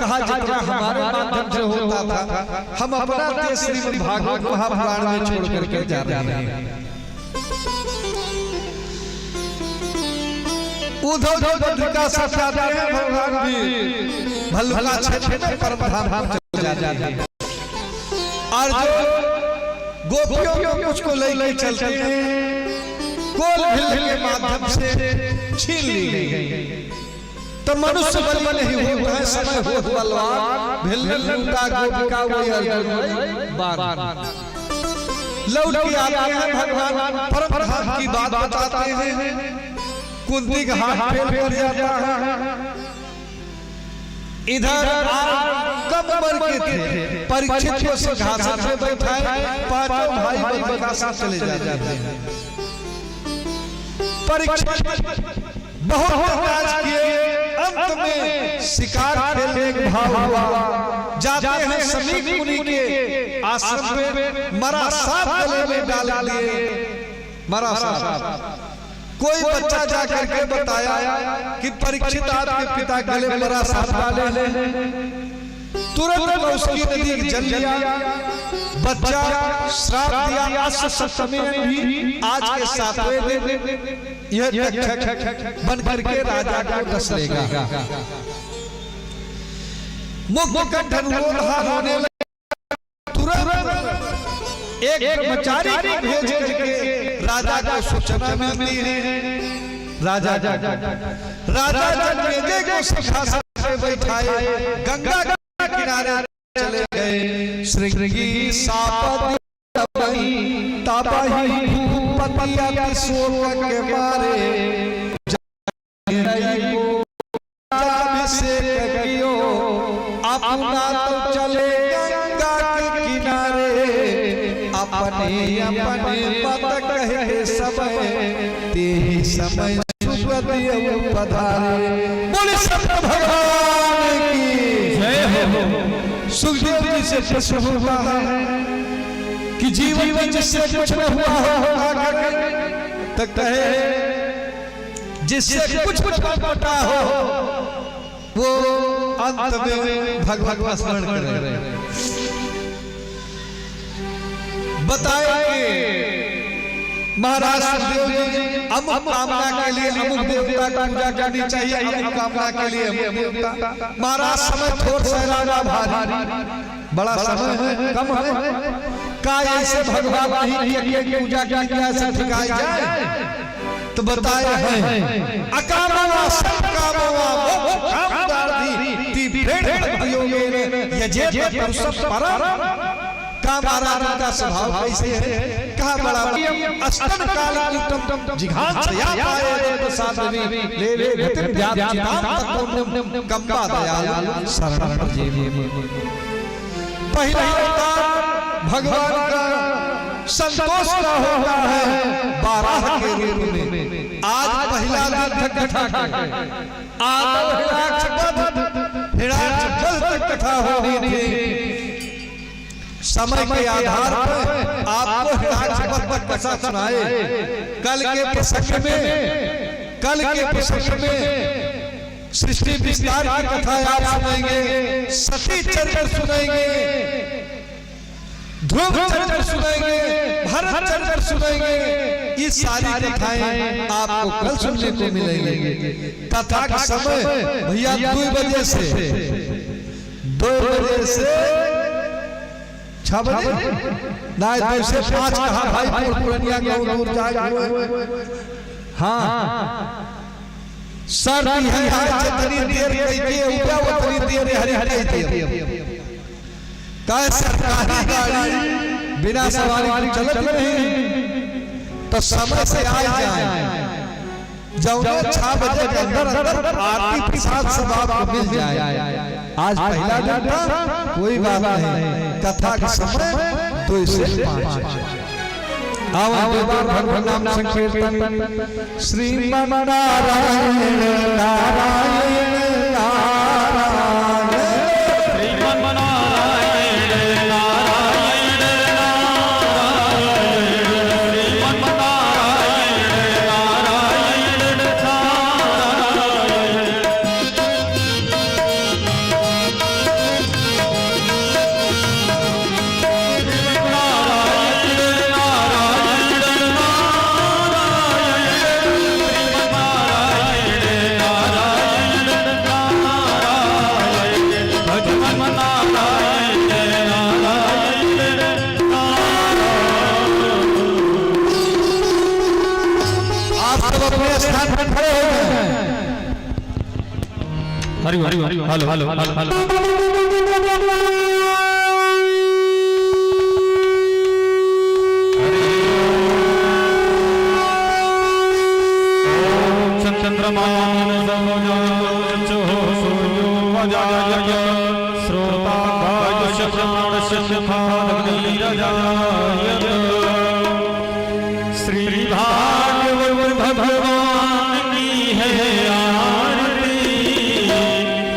कहा, जितना हमारे माध्यम से होता था, हम अपना देश श्रीमद् भागवत महापुराण में छोड़ करके जा रहे हैं। उद्धव जी बद्रिकाश्रम जाते हैं, भगवान भी भल्लुका क्षेत्र में परम धाम पर चले जाते हैं। और जो गोपियों को मुझको लेके चलते हैं, कोल भिल्ल के माध्यम से छीन ली गई। तो मनुष्य बलि नहीं होता है, समय होत बलवान, भिल्ल लूटा गोपिका वही अर्जुन वही बान। लौट के आते हैं भगवान, परम धाम की बात बताते हैं, कुंती का हाथ फेल कर जाता है। इधर आप कम उम्र के थे, परीक्षित को सिंहासन पे बैठाए, पांचों भाई बद्रिकाश्रम चले जाते हैं। परीक्षित बहुत प्रयास किए, अंत में शिकार खेलने का भाव हुआ। जाते हैं शमीक मुनि के आश्रम पे, मरा सांप गले में डाल लिए, मरा सांप। कोई बच्चा जा करके बताया कि परीक्षित, आपके पिता गले में मरा सांप डाले हैं। तुरंत कौशिकी नदी के जल लिया, बच्चा श्राप दिया। अष्ट सप्तमी में भी आज के सातवें दिन यह तक्षक बन करके राजा को डस लेगा। मुक्त कंठ रोल हार होने लगा। तुरंत एक ब्रह्मचारी को भेज के राजा को सूचना मिलती है। राजा, राजा जन्मेजय को सिंहासन पे बैठाए, गंगा के किनारे चले गए। श्रृंगी शाप दिया तबहि, तबहि भूपति अति शोक के मारे। जन्मेजय को अभिषेक कियो, अपना तो चले गंगा के किनारे। अपने अपने मत कह के समय, तेहि समय सुगति अउ पधारे। बोले शंकर भगवान की जय हो। सुखदेव जी से प्रश्न होता है कि जीवन में जिससे कुछ न हुआ हो, तो कहे, जिससे कुछ कुछ पटा हो, वो अंत में भगवत स्मरण करे। बताए कि महाराज सुखदेव जी अमुक कामना के लिए अमुक देवता की पूजा करनी चाहिए, अमुक कामना के लिए अमुक देवता। महाराज समय थोर सैलाना भारी, बड़ा समय है, कम है। का ऐसे भगवान नहीं कि एक एक पूजा की जाए, सब ठिकाई जाए? तो बताए हैं, अकामवा सकामवा मोक्ष कामदारधि, तीव्रेण भक्ति योगेन यजेत पुरुषम परम। का महाराज का स्वभाव कैसे है? कहा बड़ा स्तन कालकूटम जिघांसया पायेत साध्वी, लेवे गतिं व्याचितां ततो मुनिं कंपा दयालु शरणं प्रजेम। पहला अवतार भगवान का संतोष का होता है बारह के रूप में। आज पहला दिन कथा का, आदौ हिरण्याक्ष वध, हिरण्याक्ष वध तक कथा होनी थी। समय के आधार पर आपको हिरण्याक्ष वध तक कथा सुनाए। कल के प्रसंग में, कल के प्रसंग में सृष्टि विस्तार की कथा आप सुनेंगे, सती चरित्र सुनेंगे, ध्रुव चरित्र सुनेंगे, भरत चरित्र सुनेंगे। ये सारी कथाएं आपको कल सुनने को मिलेंगी। कथा का समय भैया दो बजे से, दो बजे से छह बजे, ना, दो से पाँच कहा भाई, पुर-, पुरनिया गाँव दूर जाए हुए। हाँ, सर भी है, है, जितनी देर कही के उठा, उतनी देर हरी कही दे। काहे सरकारी गाड़ी बिना सवारी के चलत नहीं, तो समय से आ जाए। जौने छह बजे के अंदर अंदर आरती प्रसाद सब आपको मिल जाए। आज पहला दिन था, कोई बात नहीं। कथा का समय दो से पाँच। आओ, दो बार भगवान नाम संकीर्तन। श्रीमन नारायण, नारायण, नारायण। श्रीमन नारायण, नारायण, नारायण। श्रीमन नारायण, नारायण, नारायण। आप सब अपने स्थान पर खड़े हो जाएं। हरि ओम, हरि ओम, हेलो, हेलो, हेलो, हेलो। ओम चंद्रमां सूर्यो अजायत, श्रोताग्निश्च प्राणश्च मुखाग्निरजायत। श्री भागवत भगवान की है आरती,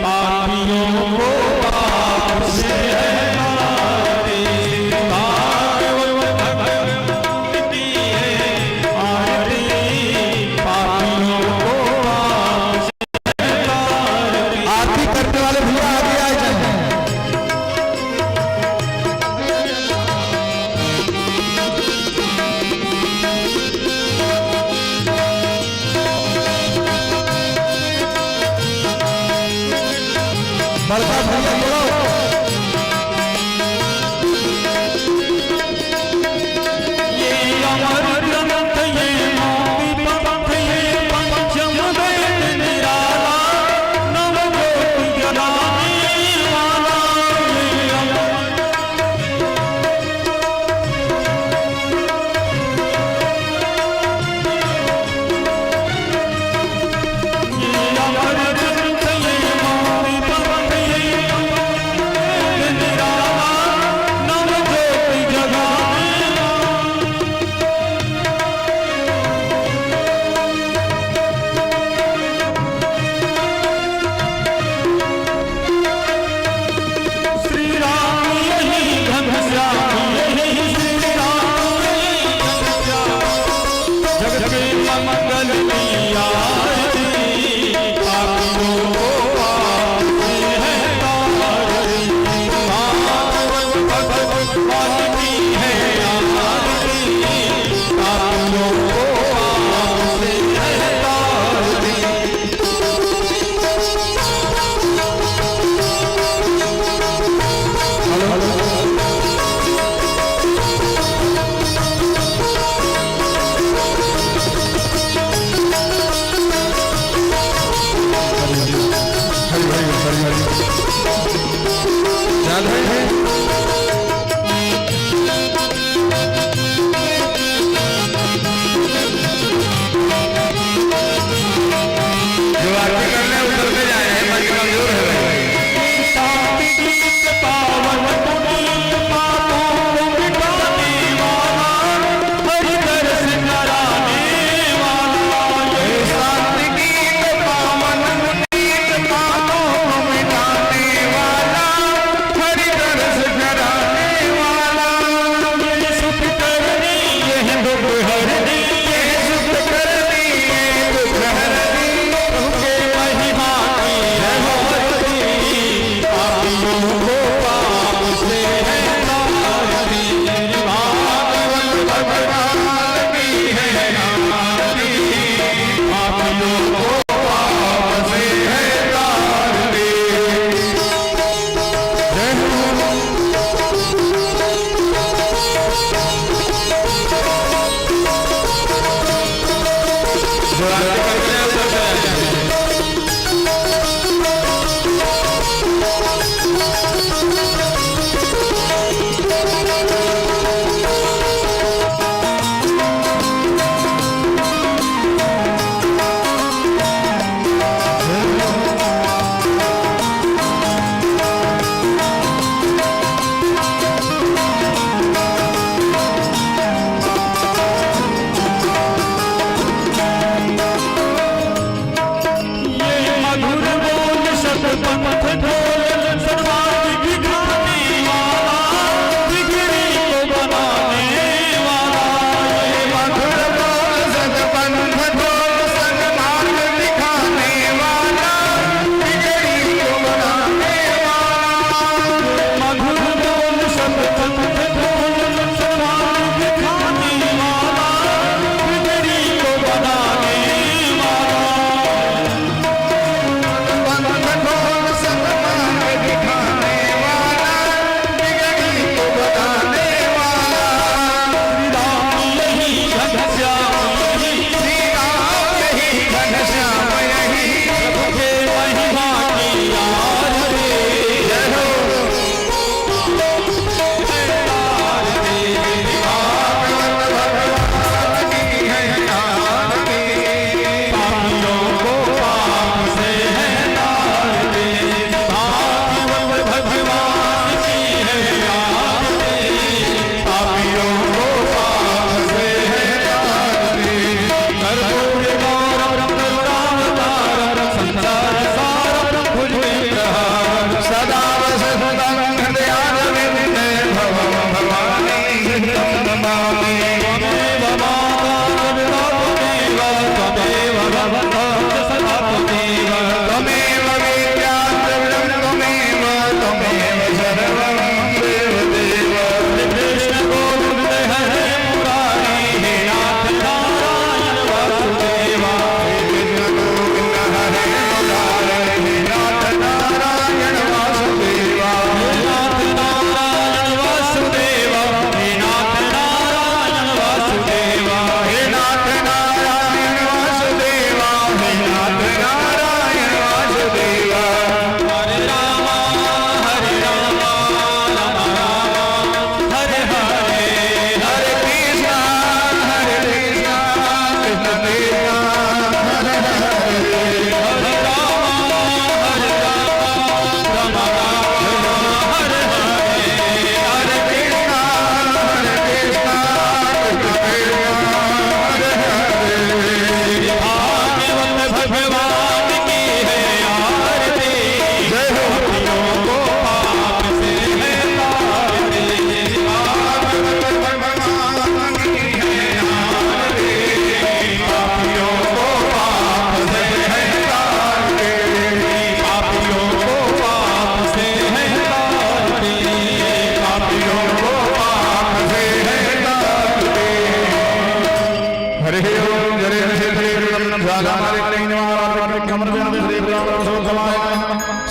पापियों को पाप से हटाती। श्री भागवत भगवान की है आरती, पापियों को पाप से हटाती। आरती करने वाले भैया आगे आ जाएं। बड़का भैया बोलो। ये अमर ग्रंथ, ये मोती पंथ, ये पंचम वेद निराला, नव ज्योति जगाने वाला, ये अमर श्री राम यही घनश्याम यही श्री राम यही घनश्याम। जग के मंगल की आरती, पापियों को आपसे है तारती। माधव भगवान की है आरती, पापियों को आपसे है तारती। जो आरती करने उतरते जाए हैं, मन कमजोर है।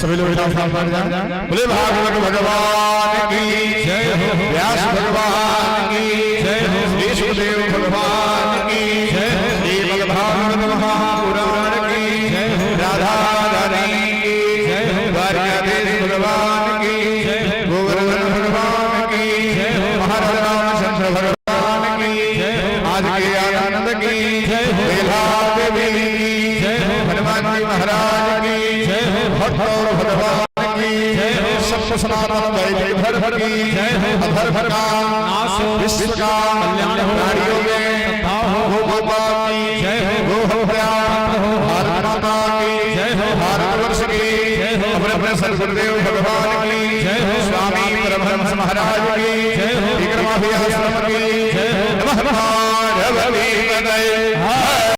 सभी लोग विराम स्थान पर जाएं। बोले भागवत भगवान की जय हो। व्यास भगवान की जय हो। श्री सुखदेव भगवान की जय हो। श्रीमद् भागवत महापुराण की जय हो। राधा रानी की जय हो। द्वारिकाधीश भगवान की जय हो। गोवर्धन भगवान की जय हो। महाराज रामचंद्र भगवान की जय हो। आज के आनंद की जय हो। बेला देवी की जय हो। हनुमान जी महाराज की जय हो। भक्त और भगवान की जय हो। सत्य सनातन वैदिक धर्म की जय हो। अधर्म का नाश हो। विश्व का कल्याण हो। प्राणियों में सद्भाव हो। गो माता की जय हो। गो हत्या बंद हो। भारत माता की जय हो। भारतवर्ष की जय हो। अपने अपने सदगुरुदेव भगवान की जय हो। स्वामी परमहंस महाराज की जय हो। विक्रमाभ्यास